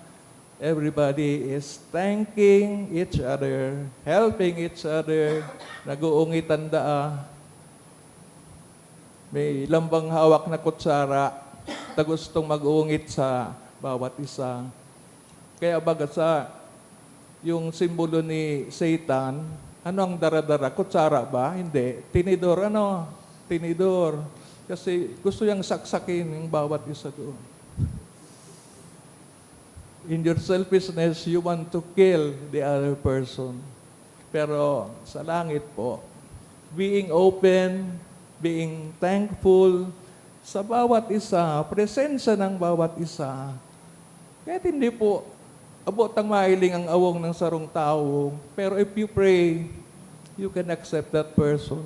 everybody is thanking each other, helping each other, nag-uungitan daa. May lambang hawak na kutsara, ta gustong mag-uungit sa bawat isa. Kaya baga sa, yung simbolo ni Satan, ano ang dara-dara? Kutsara ba? Hindi. Tinidor, ano? Tinidor. Kasi gusto niyang saksakin yung bawat isa doon. In your selfishness, you want to kill the other person. Pero sa langit po, being open, being thankful sa bawat isa, presensya ng bawat isa. Kahit hindi po abot ang mahiling ang awong ng sarong tawo, pero if you pray, you can accept that person.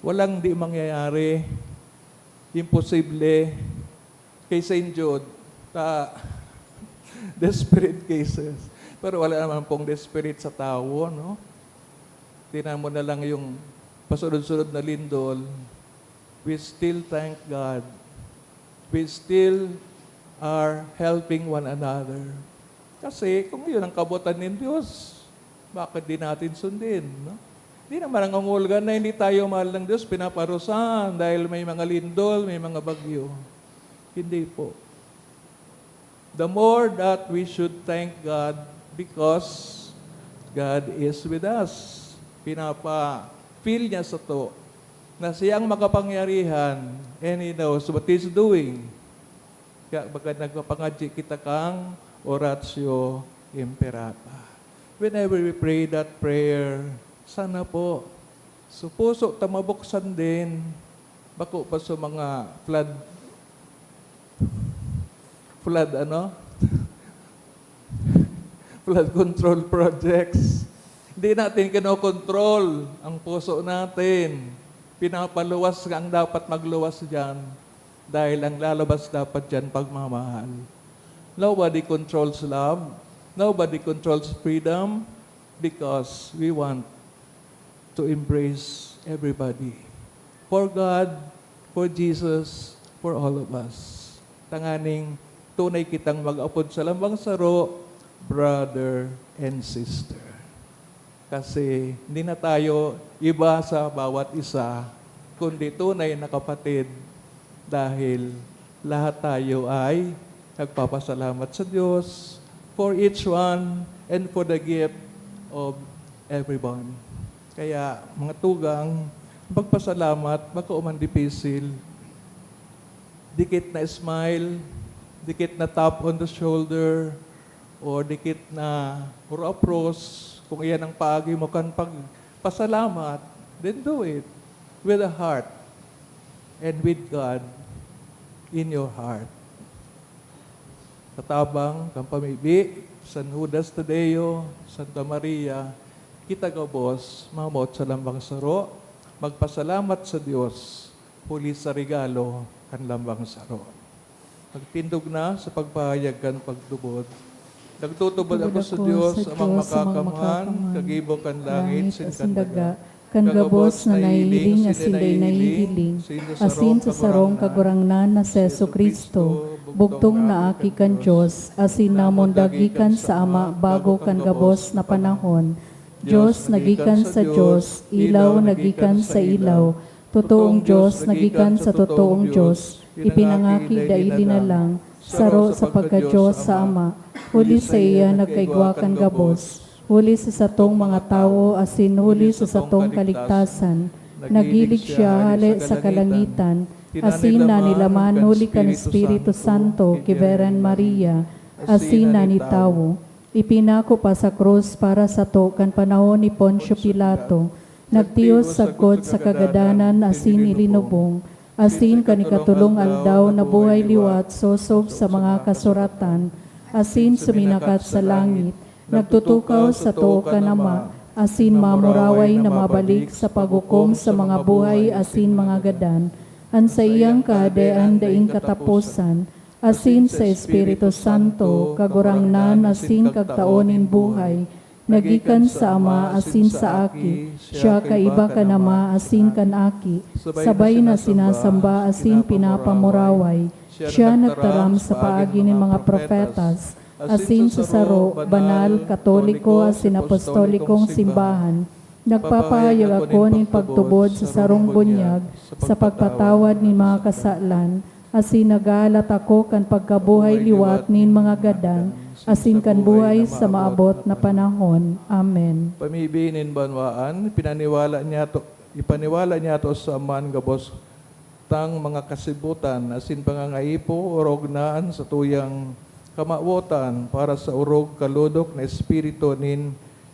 Walang di mangyayari, imposible. Kay Saint Jude, ta, desperate cases. Pero wala naman pong desperate sa tawo, no? Tingnan mo na lang yung pasunod-sunod na lindol. We still thank God. We still are helping one another. Kasi kung yun ang kabotan ng Diyos, bakit di natin sundin, no? Di naman nangungulga na hindi tayo mahal ng Diyos, pinaparusahan dahil may mga lindol, may mga bagyo. Hindi po. The more that we should thank God because God is with us. Pinapa-feel niya sato na siya ang makapangyarihan and He knows what He's doing. Kaya baga nagpapangadyi kita kang Oratio Imperata. Whenever we pray that prayer, sana po, so puso ta mabuksan din. Bako pa sa mga flood, flood ano? Flood control projects. Hindi natin kinokontrol ang puso natin. Pinapaluwas nga ang dapat magluwas diyan. Dahil ang lalabas dapat diyan pagmamahal. Nobody controls love. Nobody controls freedom because we want to embrace everybody. For God, for Jesus, for all of us. Tanganing tunay kitang mag-apod sa lambang saro, brother and sister. Kasi hindi na tayo iba sa bawat isa, kundi tunay na kapatid, dahil lahat tayo ay nagpapasalamat sa Diyos for each one and for the gift of everyone. Kaya, mga tugang, magpasalamat, bako man dipisil. Dikit na smile, dikit na tap on the shoulder, or dikit na uropros, kung iyan ang paagi mo kan pagpasalamat, then do it with a heart and with God in your heart. Sa tabang kan pamibi, San Judas Tadeo, Santa Maria, kita gabos mamot sa lambang saro, magpasalamat sa Dios huli sa regalo kan lambang saro. Magtindog na sa pagpahayag kan pagtubod. Nagtutubod ako sa Diyos, Amang Makakamhan, kagibo kan langit, sin kan daga, kan gabos na nahihiling asin dai nahihiling, asin sa sarong Kagurangnan na si Jesu-Cristo, bugtong na Aki kan Dios, asin namundag gikan sa Ama bago kan gabos na panahon. Dios na gikan sa Dios, ilaw na gikan sa ilaw, totoong Dios na gikan sa totoong Dios, ipinangaki dai linalang, saro sa pagka-Dios sa Ama, huli saiya nagkaigwa kan gabos, huli sa satong mga tawo asin huli sa satong kaligtasan. Nagilig siya hale sa kalangitan, asin nanilaman huli kan Espiritu Santo ki Virgen Maria, asin nanitawo. Ipinako pa sa krus para sato kan panahon ni Poncio Pilato. Nagtios sagkod sa kagadanan asin ilinubong, asin kan ikatolong aldaw nabuhay liwat sosog sa mga kasuratan, asin suminakat sa langit. Nagtutukaw sa too kan Ama, asin mamuraway na mabalik sa paghukom sa mga buhay asin mga gadan. An saiyang Kahadean daing kataposan, asin sa Espiritu Santo, Kagurangnan asin Kagtao nin buhay, nagikan sa Ama asin sa Aki, siya kaiba kan Ama asin kan Aki, sabay na sinasamba asin pinapamuraway. Siya nagtaram sa paagi nin mga propetas, asin sa saro, banal, katoliko asin apostolikong simbahan. Nagpapahayag ako nin pagtubod sa sarong bunyag sa pagpatawad nin mga kasalan, asin naghahalat ako kan pagkabuhay liwat nin mga gadan, asin kan buhay sa maabot na panahon. Amen. Pamibi nin banwaan, pinaniwala niyato, ipaniwala niyato sa Ama an gabos tang mga kasibutan, asin pangangaipo, orog na an satuyang kamawotan para sa orog kalodok na espiritu nin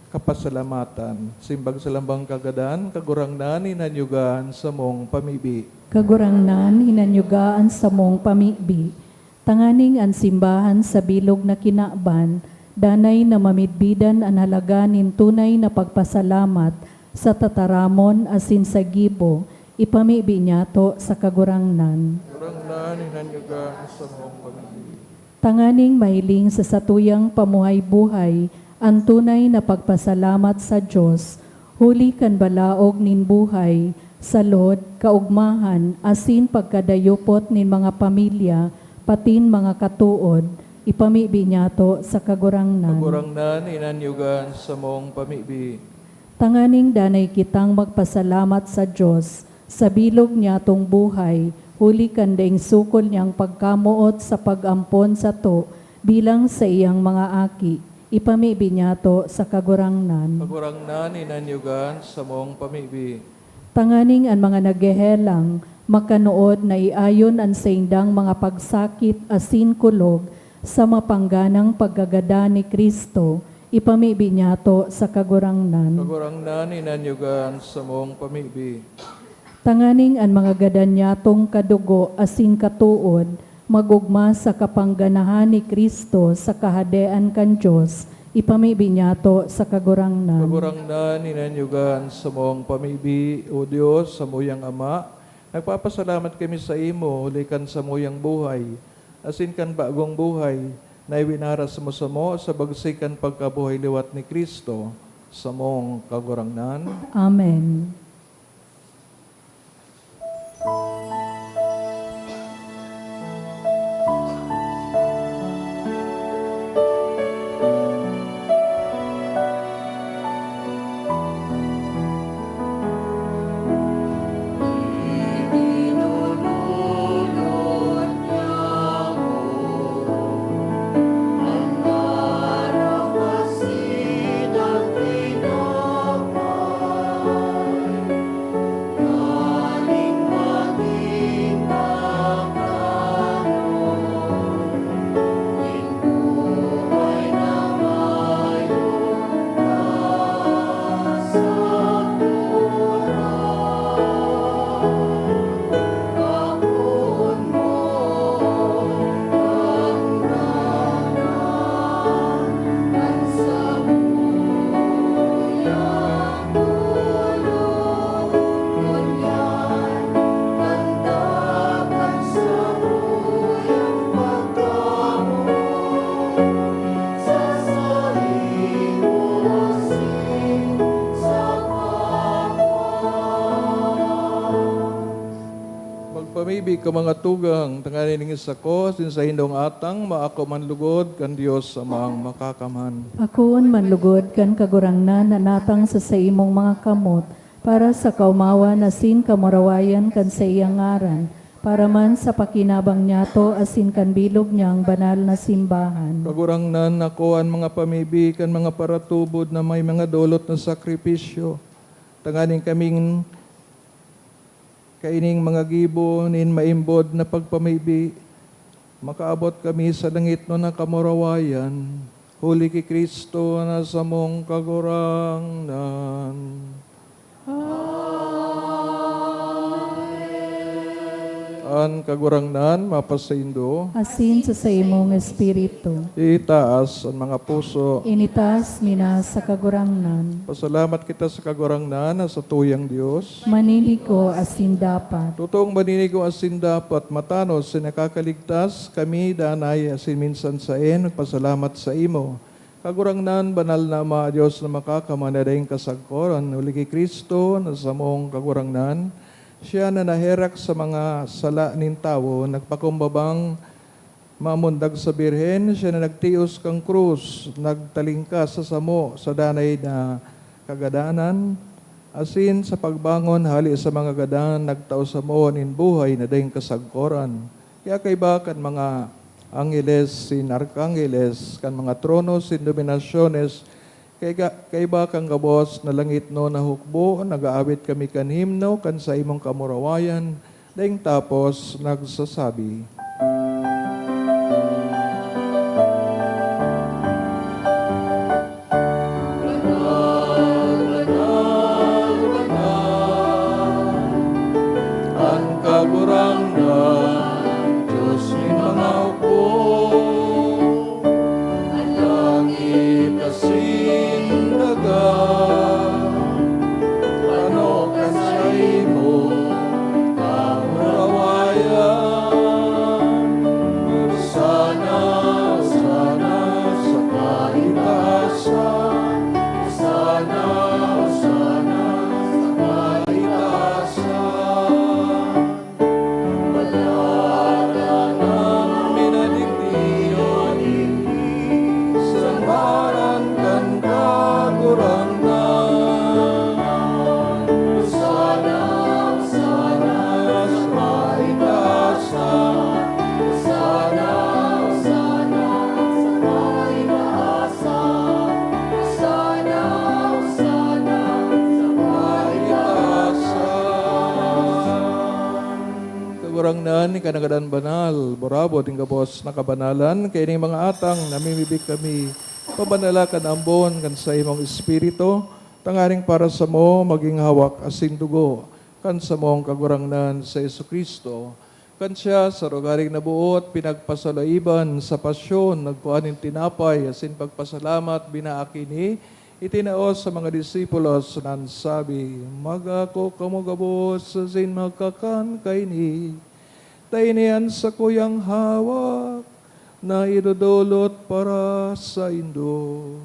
kapasalamatan. Simbag sa lambang kagadan, Kagurangnan, hinanyuga an samong pamibi. Kagurangnan, hinanyuga an samong pamibi. Tanganing an simbahan sa bilog na kinaban, danay na mamidbidan an halaga nin tunay na pagpasalamat sa tataramon asin sa gibo, Ipamibi niyato sa Kagurangnan. Kagurangnan, hinanyugan sa mong pamibi. Tanganing mahiling sa satuyang pamuhay-buhay an tunay na pagpasalamat sa Dios, huli kan balaog nin buhay, salud, kaogmahan, asin pagkadayupot nin mga pamilya, patin mga katood, ipamibi niyato sa Kagurangnan. Kagurangnan, hinanyugan sa mong pamibi. Tanganing danay kitang magpasalamat sa Dios sa bilog niyatong buhay, huli kan daing sukol niyang pagkamoot sa pag-ampon sato bilang saiyang mga aki, ipamibi niyato sa Kagurangnan. Kagurangnan, hinanyugan sa mong pamibi. Tanganing an mga naghehelang makanood na iayon an saindang mga pagsakit asin kulog sa mapangganang pagkagadan ni Cristo, ipamibi niyato sa Kagurangnan. Kagurangnan, hinanyugan sa mong pamibi. Tanganing an mga gadan niyatong kadugo asin katood mag-ogma sa kapangganahan ni Cristo sa Kahadean kan Dios, ipamibi niyato sa Kagurangnan. Kagurangnan, hinanyugan sa mong pamibi, O Dios, samuyang Ama, nagpapasalamat kami sa imo huli kan samuyang buhay, asin kan bagong buhay na iwinaras mo samo sa bagsik kan pagkabuhay liwat ni Cristo, samong Kagurangnan. Amen. Magpamibi ka, mga tugang, tanganing ning sako asin saindong atang maako man lugod kan Dios Amang Makakamhan. Akoon man lugod kan Kagurangnan an atang sa saimong mga kamot, para sa kaomawan asin kamurawayan kan saiyang ngaran, para man sa pakinabang niyato asin kan bilog niyang banal na simbahan. Kagurangnan, akoa an mga pamibi kan mga paratubod na may mga dolot na sakripisyo, tanganing kaming kaining mga gibo nin maimbod na pagpamibi, makaabot kami sa langitnon na kamurawayan, huli ki Cristo na samong Kagurangnan. Amen. An Kagurangnan mapasaindo. Asin sa saimong espiritu. Itaas an mga puso. Initaas mi na sa Kagurangnan. Pasalamat kita sa Kagurangnan na satuyang Dios. Maninigo asin dapat. Totoong maninigo asin dapat, matanos asin nakakaligtas, kami danay asin minsan saen nagpasalamat saimo. Kagurangnan, banal na Ama, Dios na makakamhan na daing kasagkoran, huli ki Cristo na samong Kagurangnan, siya na naherak sa mga sala nin tawo, nagpakumbabang mamundag sa Birhen, siya na nagtios kan krus, nagtalingkas sa samo sa danay na kagadanan, asin sa pagbangon hale sa mga gadan, nagtao samo nin buhay na daing kasagkoran. Kaya kaiba kan mga angheles, sin arkangeles, kan mga trono, sin dominasyones, kaiga-, kaiba kan gabos na langitnon na hukbo, nag-aawit kami kan himno kan saimong kamurawayan, daing tapos nagsasabi, "Banal, banal, banal, an Kagurangnan, Dios nin mga hukbo. An langit asin daga, ano kan saimo, An kanagadan banal, burabod ning gabos na kabanalan, kaining mga atang namimibi kami, pabanala kan ambon kan saimong Espiritu, tanganing para samo magin hawak asin dugo kan samong Kagurangnan si Jesu-Cristo. Kan siya sa rogaring naboot, pinagpasalaiban sa pasyon, nagkua nin tinapay, asin pagpasalamat, binaak ini, itinao sa mga disipulos na nagsabi, "Mag-ako kamo gabos asin magkakan kaini. Ta ini an sakuyang hawak na idodolot para saindo."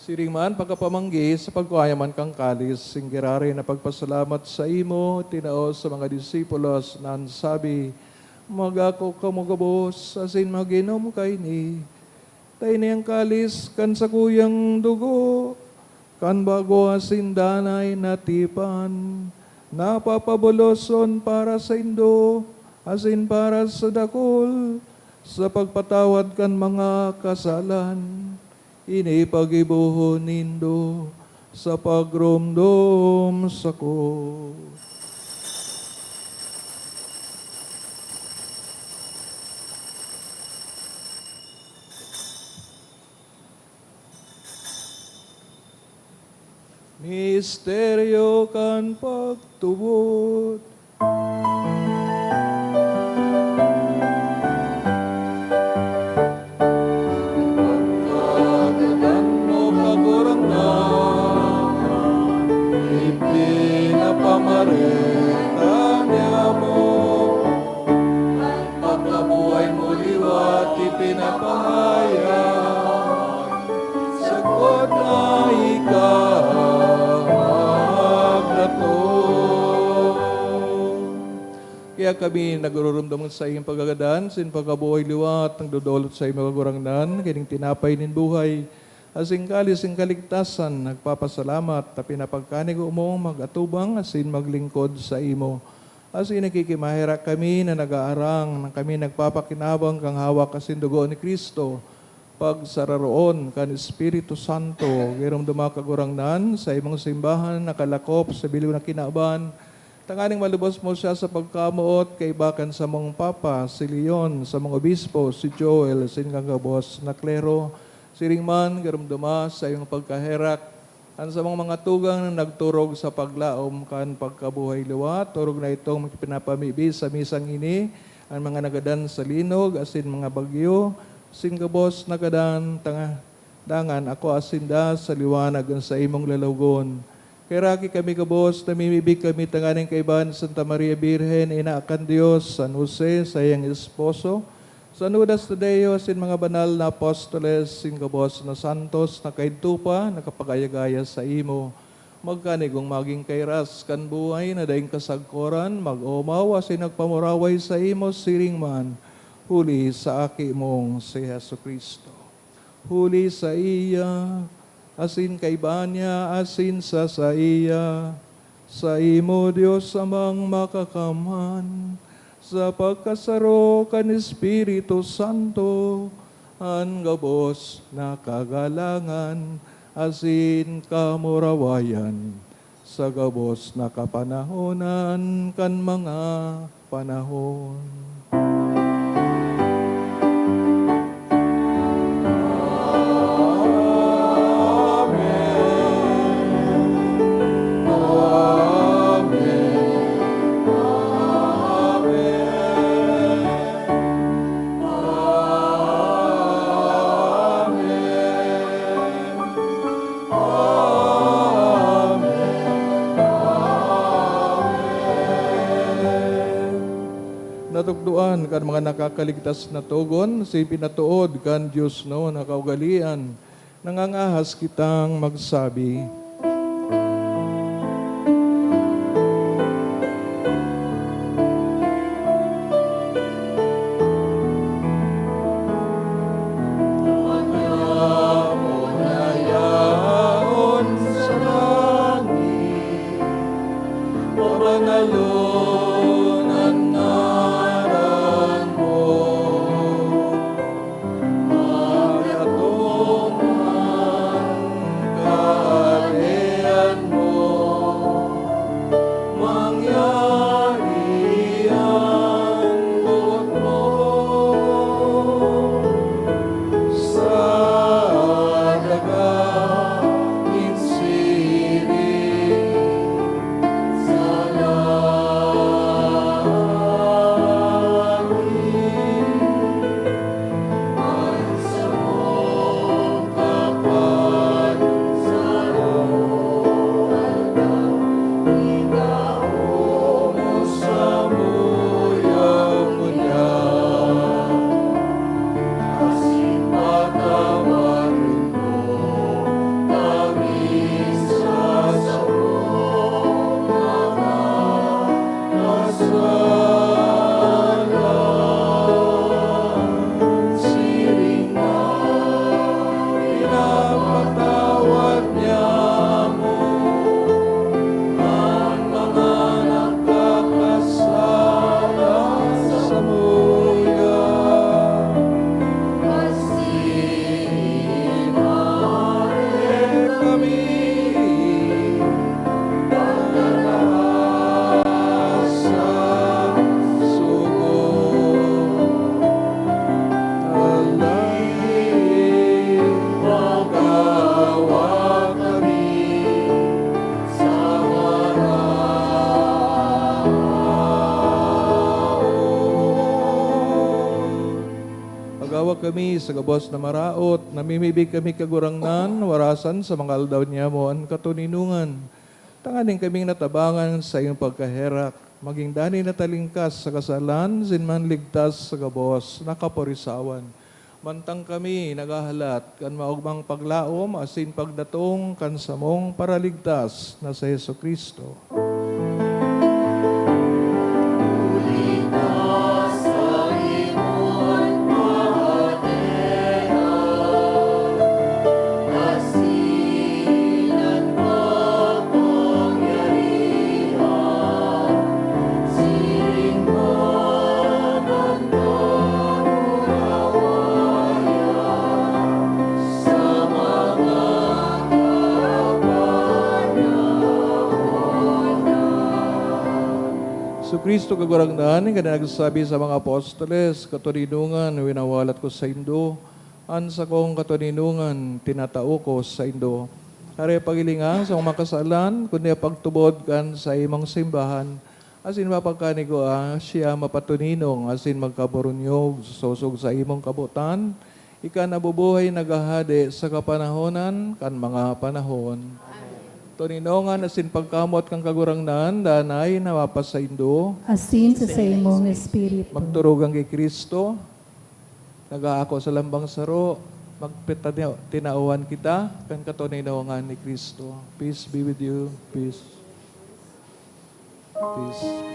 Siring man, pagkapamanggi, sa pagkua niya man kan kalis, singgiraray na pagpasalamat saimo, tinao sa mga disipulos na nagsabi, "Mag-ako kamo gabos, asin mag-inom kaini. Ta ini an kalis kan sakuyang dugo, kan bago asin danay na tipan, na papabuloson para saindo asin para sa dakul, sa pagpatawad kan mga kasalan. Ini paggibohon nindo sa pagromdom sako." Misteryo kan pagtubod. Pagkagadan mo, Kagurangnan, ipinapamareta niamo. Pagkabuhay mo liwat ipinapahayag, sagkod na ika magdatong. Kaya kami nagururumdom sa iyong pagkagadan, sin pagkabuhay liwat, nagdodolot sa imo, Kagurangnan, kining tinapay nin buhay, asin kalis nin kaligtasan, nagpapasalamat ta pinapagkanigo mo mag-atubang asin maglingkod saimo. Asin nakikimaherak kami na nag-aarang na kami nagpapakinabang kan hawak asin dugo ni Cristo, pagsararoon kan Espiritu Santo. Giromdoma, Kagurangnan, sa imong simbahan nakalakop sa bilog na kinaban, tanganing malubos mo siya sa pagkamoot kaiba kan samong Papa, si Leon, samong Obispo, si Joel, asin kan gabos na klero. Siring man, giromdoma sa imong pagkaherak an samong mga tugang na nagturog sa paglaom kan pagkabuhay liwat. Orog na itong pinapamibi sa misang ini, an mga nagadan sa linog asin mga bagyo, asin gabos nagadan, tanga-, dangan akoa sinda sa liwanag an saimong lalawogon. Kaheraki kami gabos, namimibi kami tanganing kaiba ni Santa Maria Birhen, ina kan Dios, San Jose, saiyang esposo, San Judas Tadeo, asin mga banal na apostoles, asin gabos na santos na kaidto pa nakapag-ayagaya saimo, magkanigong magin kairas kan buhay na daing kasagkoran, mag-omaw asin nagpamuraway saimo siring man, huli sa Aki mong si Jesu-Cristo. Huli saiya, asin kaiba niya, asin sa saiya, saimo, Dios Amang Makakamhan, sa pagkasaro kan Espiritu Santo, an gabos na kagalangan asin kamurawayan sa gabos na kapanahonan kan mga panahon. Amen. Amen. Amen. Amen. Amen. Amen. Natukdoan kan mga nakakaligtas na togon, si pinatood kan Dios no na kaugalian, nangangahas kitang magsabi. Pabanalon an ngaran mo. Kami sa gabos na maraot, namimibi kami, Kagurangnan, warasan sa mga aldaw niyamo an katoninongan. Tanganing kaming natabangan sa iyong pagkaherak, maging danay na talingkas sa kasalan, asin manligtas sa gabos na kaporisawan. Mantang kami naghahalat kan maogmang paglaom asin pagdatong kan samong Paraligtas na si Jesu-Cristo. Jesu-Cristo, Kagurangnan, kan nagsabi sa mga apostoles, "Katoninongan, winawalat ko saindo, an sakong katoninongan tinatao ko saindo." Kare paghilinga sa mga kasalan, kundi pagtubod kan sa imong simbahan, asin mapagkanigwa siya mapatoninong asin magkaburunyog sosog sa imong kabotan, ika nabubuhay naghahade sa kapanahonan kan mga panahon. Toninongan asin pagkamoot kan Kagurangnan, danay na mapasaindo. Asin sa saimong espiritu. Magturugang ki Cristo, nagaako sa lambang saro, magpetani-, tinawan kita kan katoninongan ni Cristo. Peace be with you. Peace. Peace.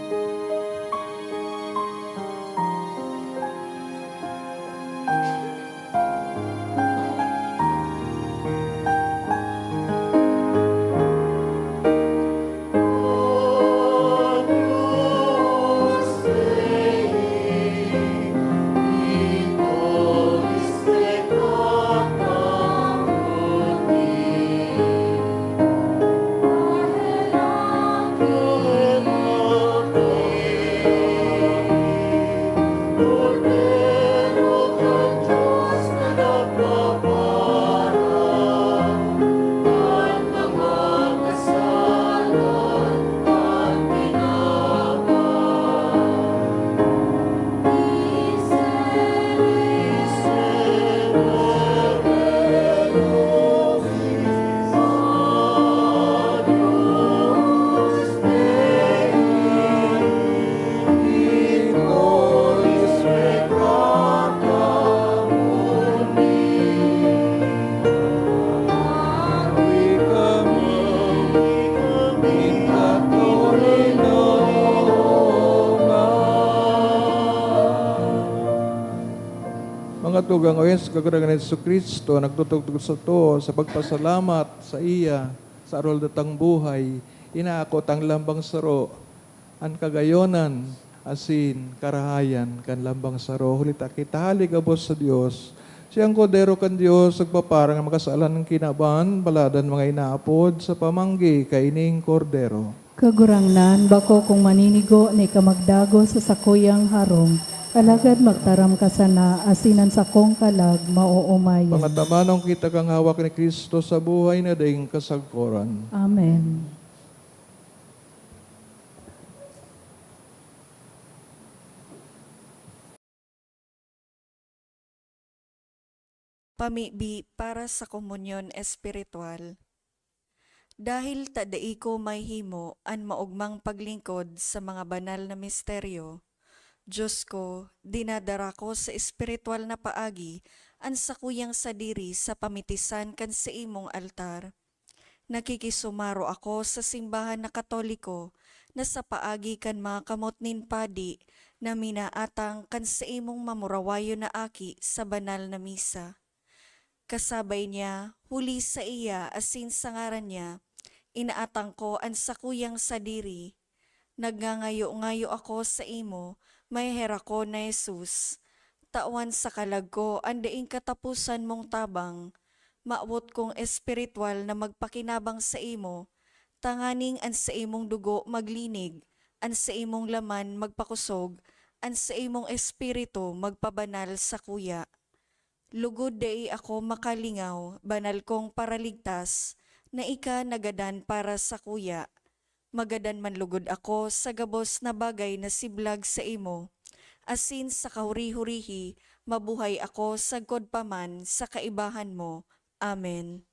Mga tugang, o sa Kagurangnan Jesu-Cristo, nagtutugtog sato sa pagpasalamat saiya sa arol datang buhay, inaako tang lambang saro, an kagayonan asin karahayan kan lambang saro. Huli ta kita hali gabos sa Dios. Siyang Kordero kan Dios, nagpaparang an makasalan kan kinaban, baladan mga inaapod sa pamanggi kaining Kordero. Kagurangnan, bako kong maninigo na ika magdagos sa sakuyang harong, alagad magtaram ka sana, asin an sakong kalag maoomayan. Pangatamanon kita kan hawak ni Cristo sa buhay na daing kasagkoran. Amen. Pamibi para sa komunyon espiritual. Dahil ta dai ko mahihimo an maogmang paglingkod sa mga banal na misteryo, Diyos ko, dinadara ko sa espiritual na paagi an sakuyang sadiri sa pamitisan kan saimong altar. Nakikisumaro ako sa simbahan na Katoliko na sa paagi kan mga kamot nin padi na minaatang kan saimong mamurawayon na aki sa banal na misa. Kasabay niya, huli saiya asin sa ngaran niya, inaatang ko an sakuyang sadiri. Nagngangayo-ngayo ako saimo, maheherakon na Jesus. Tawan sa kalag ko an daing kataposan mong tabang. Mawot kong espiritual na magpakinabang saimo, tanganing an saimong dugo maglinig, an saimong laman magpakosog, an saimong espiritu magpabanal sakuya. Lugod dai ako makalingaw, banal kong Paraligtas, na ika nagadan para sakuya. Magadan man lugod ako sa gabos na bagay na siblag saimo, asin sa kahuri-hurihi, mabuhay ako sagkod pa man sa kaibahan mo. Amen.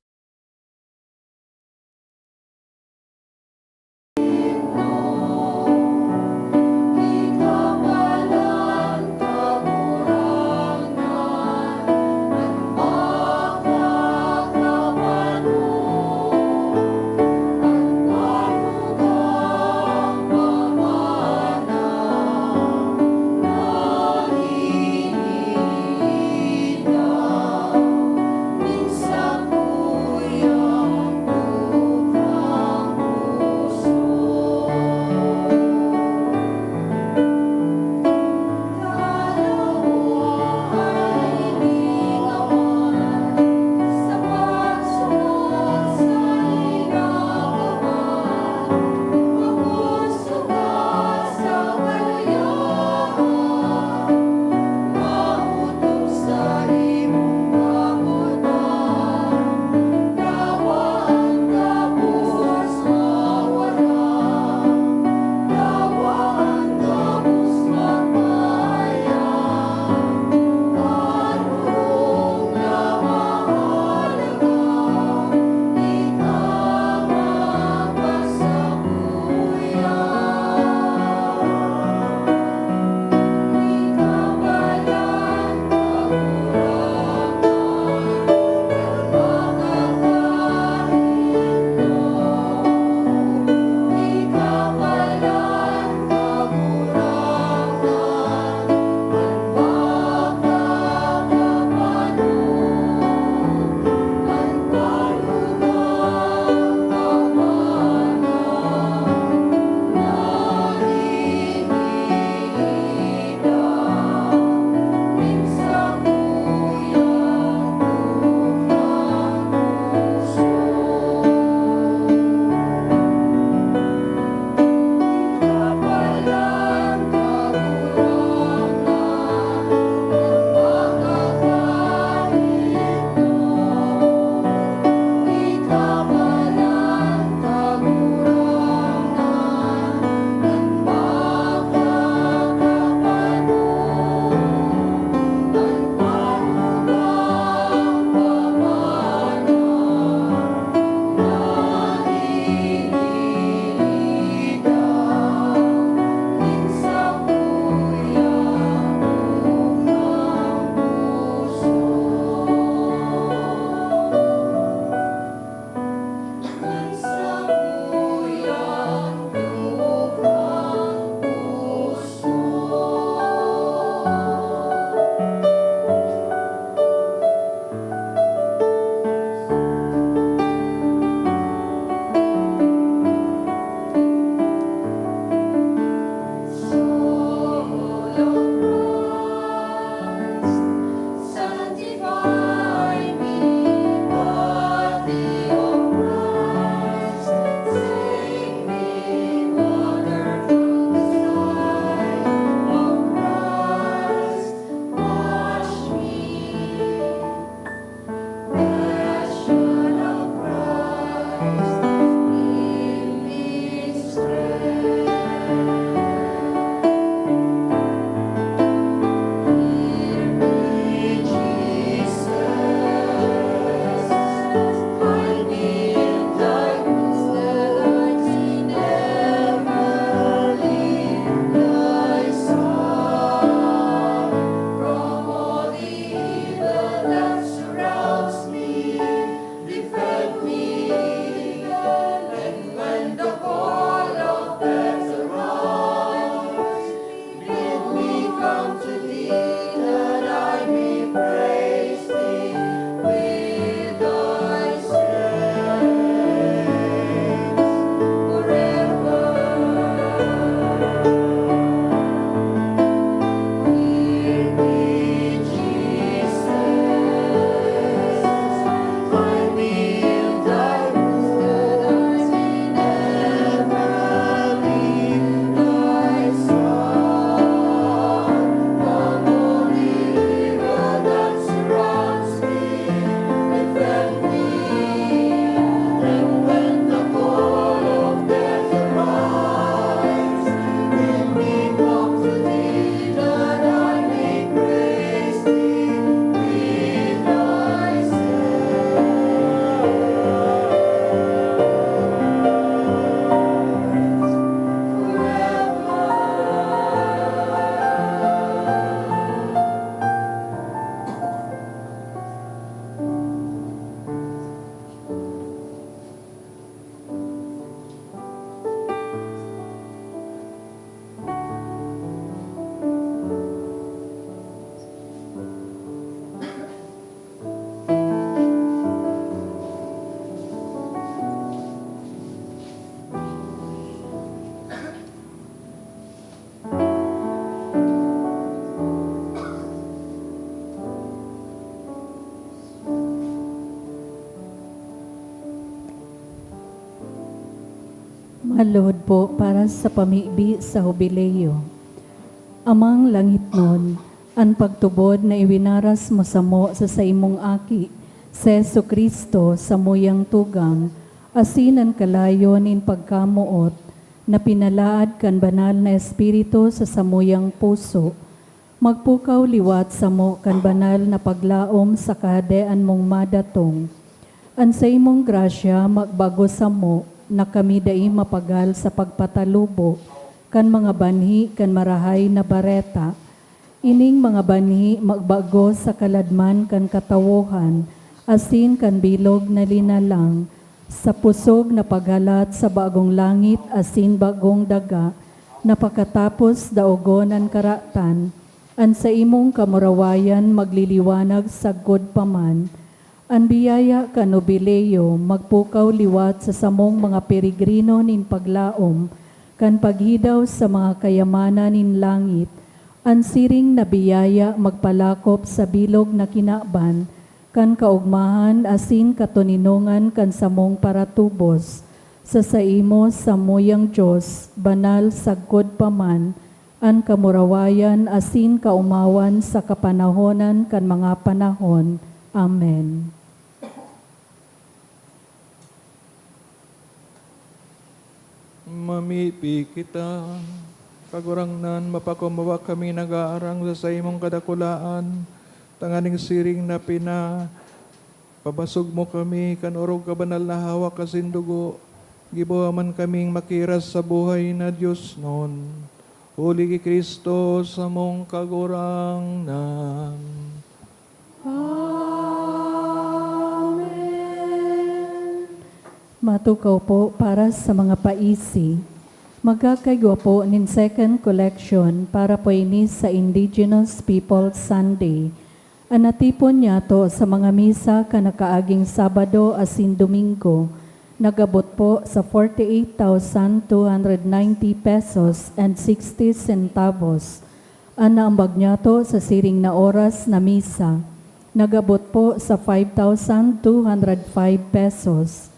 Mga luhod po para sa pamibi sa Hubileo. Amang langitnon, an pagtubod na iwinaras mo samo sa saimong Aki, si Jesu-Cristo, samuyang tugang, asin an kalayo nin pagkamoot na pinalaad kan Banal na Espiritu sa samuyang puso, magpukaw liwat samo kan banal na paglaom sa Kahadean mong madatong. An saimong grasya magbago samo na kami dai mapagal sa pagpatalubo kan mga banhi kan Marahay na Bareta. Ining mga banhi magbago sa kaladman kan katawohan asin kan bilog na linalang, sa pusog na paghalat sa bagong langit asin bagong daga, na pakatapos daogon an karatan, an saimong kamurawayan magliliwanag sagkod pa man. An biyaya kan Hubileo magpukaw liwat sa samong mga peregrino nin paglaom kan paghidaw sa mga kayamanan nin langit. An siring na biyaya magpalakop sa bilog na kinaban kan kaogmahan asin katoninongan kan samong paratubos. Sa saimo, samuyang Dios, banal sagkod pa man an kamurawayan asin kaomawan sa kapanahonan kan mga panahon. Amen. Mamibi kita. Kagurangnan, mapakumawa kami nag-aarang sa saimong kadakulaan, tanganing siring na pina-, pabasog mo kami kan orog kabanal na hawak asin dugo. Giboha man kaming makiras sa buhay na diosnon. Huli ki Cristo, samong Kagurangnan. Amen. Matukaw po para sa mga paisi. Magkakaigwa po nin second collection para po ini sa Indigenous Peoples Sunday. An natipon niyato sa mga misa kan nakaaging Sabado asin Domingo, nag-abot po sa forty-eight thousand two hundred ninety pesos and sixty centavos. An naambag niyato sa siring na oras na misa, nag-abot po sa five thousand two hundred five pesos.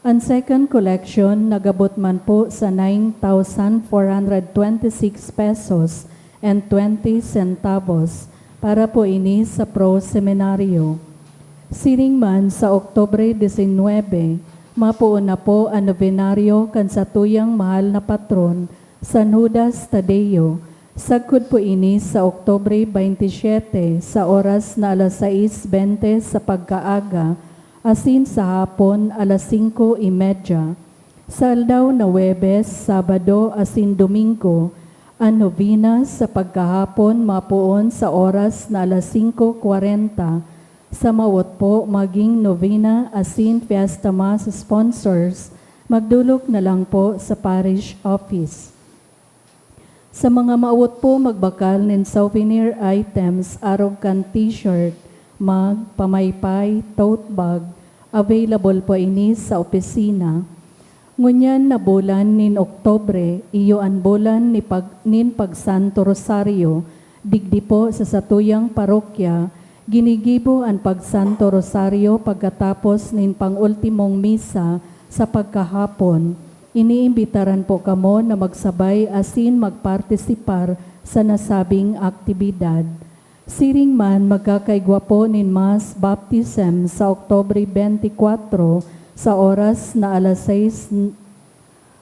An second collection nag-abot man po sa nine thousand four hundred twenty-six pesos and twenty centavos para po ini sa Pro Seminario. Siring man, sa Oktubre disinwebe, mapoon na po an nobenaryo kan satuyang mahal na patron, San Judas Tadeo. Sagkod po ini sa Oktubre baynte siyete, sa oras na alas sais bente sa pagkaaga, asin sa hapon, alas singko y media. Sa aldaw na Huwebes, Sabado, asin Domingo, an nobena sa pagkahapon mapoon sa oras na alas singko kwarenta. Sa mawot po maging nobena asin fiesta mass sponsors, magdolok na lang po sa parish office. Sa mga mawot po magbakal nin souvenir items arog kan t-shirt, mug, pamaypay, tote bag, available po ini sa opisina. Ngunyan na bulan nin Oktubre, iyo an bulan ni pag-, nin Pagsanto Rosario. Digdi po sa satuyang parokya, ginigibo an Pagsanto Rosario pagkatapos nin pang-ultimong misa sa pagkahapon. Iniimbitaran po kamo na magsabay asin magpartisipar sa nasabing aktibidad. Siring man, magkakaigwa po nin mass baptism sa Oktubre bente kwatro sa oras na alas sais,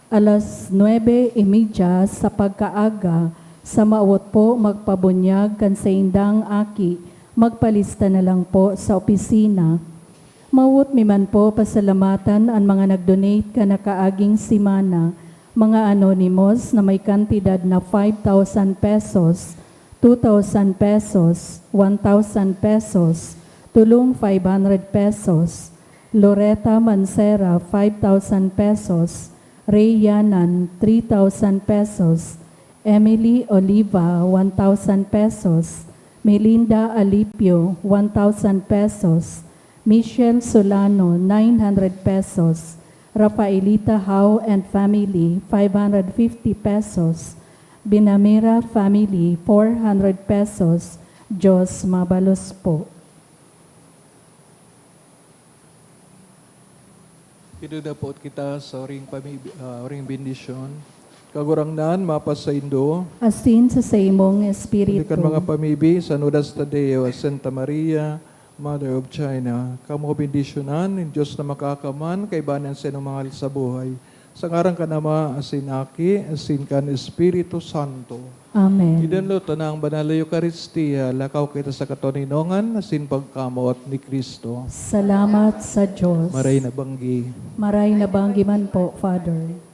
alas nuebe y media sa pagkaaga. Sa mawot po magpabunyag kan saindang aki, magpalista na lang po sa opisina. Mawot mi man po pasalamatan an mga nag-donate kan nakaaging semana, mga anonymous na may kantidad na five thousand pesos, two thousand pesos, one thousand pesos, Tulong five hundred pesos, Loreta Mancera five thousand pesos, Ray Yanan three thousand pesos, Emily Oliva one thousand pesos, Melinda Alipio one thousand pesos, Michelle Solano nine hundred pesos, Rafaelita Hao and family five hundred fifty pesos, Binamera family four hundred pesos, Diyos mabalos po. Pinagdapot kita sa oring pami-, ah, oring bendisyon. Kagurangnan, mapasaindo. Asin sa saimong espiritu. Kan mga pamibi, San Judas Tadeo, Santa Maria, Mother of China, kamo bendisyonan nin Diyos na makakaman kaiba nin sinumahal sa buhay. Sa ngaran kan Ama, asin Aki, asin kan Espiritu Santo. Amen. Idinlo ta na ang banal na Eukaristia, lakaw kita sa katoninongan asin pagkamoot ni Kristo. Salamat sa Diyos. Maray na banggi. Maray na banggi man po, Father.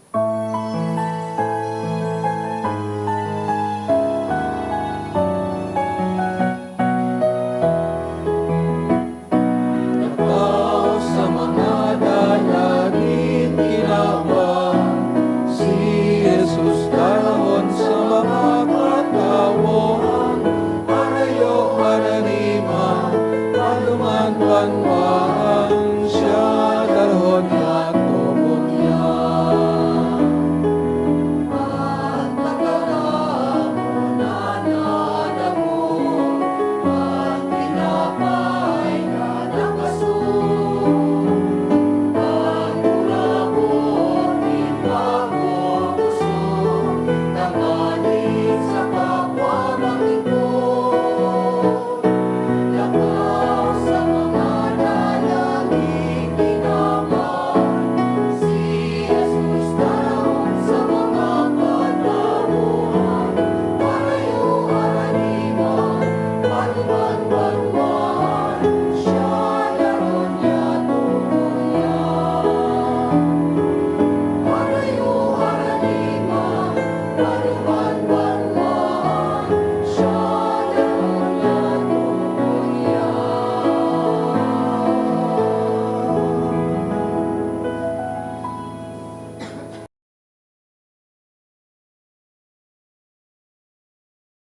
Sa mga dalagin kinaban, si Jesus dalahon sa mga katawohan, harayo, haraniman, paduman, banwaan, siya dalahon na tubod niya.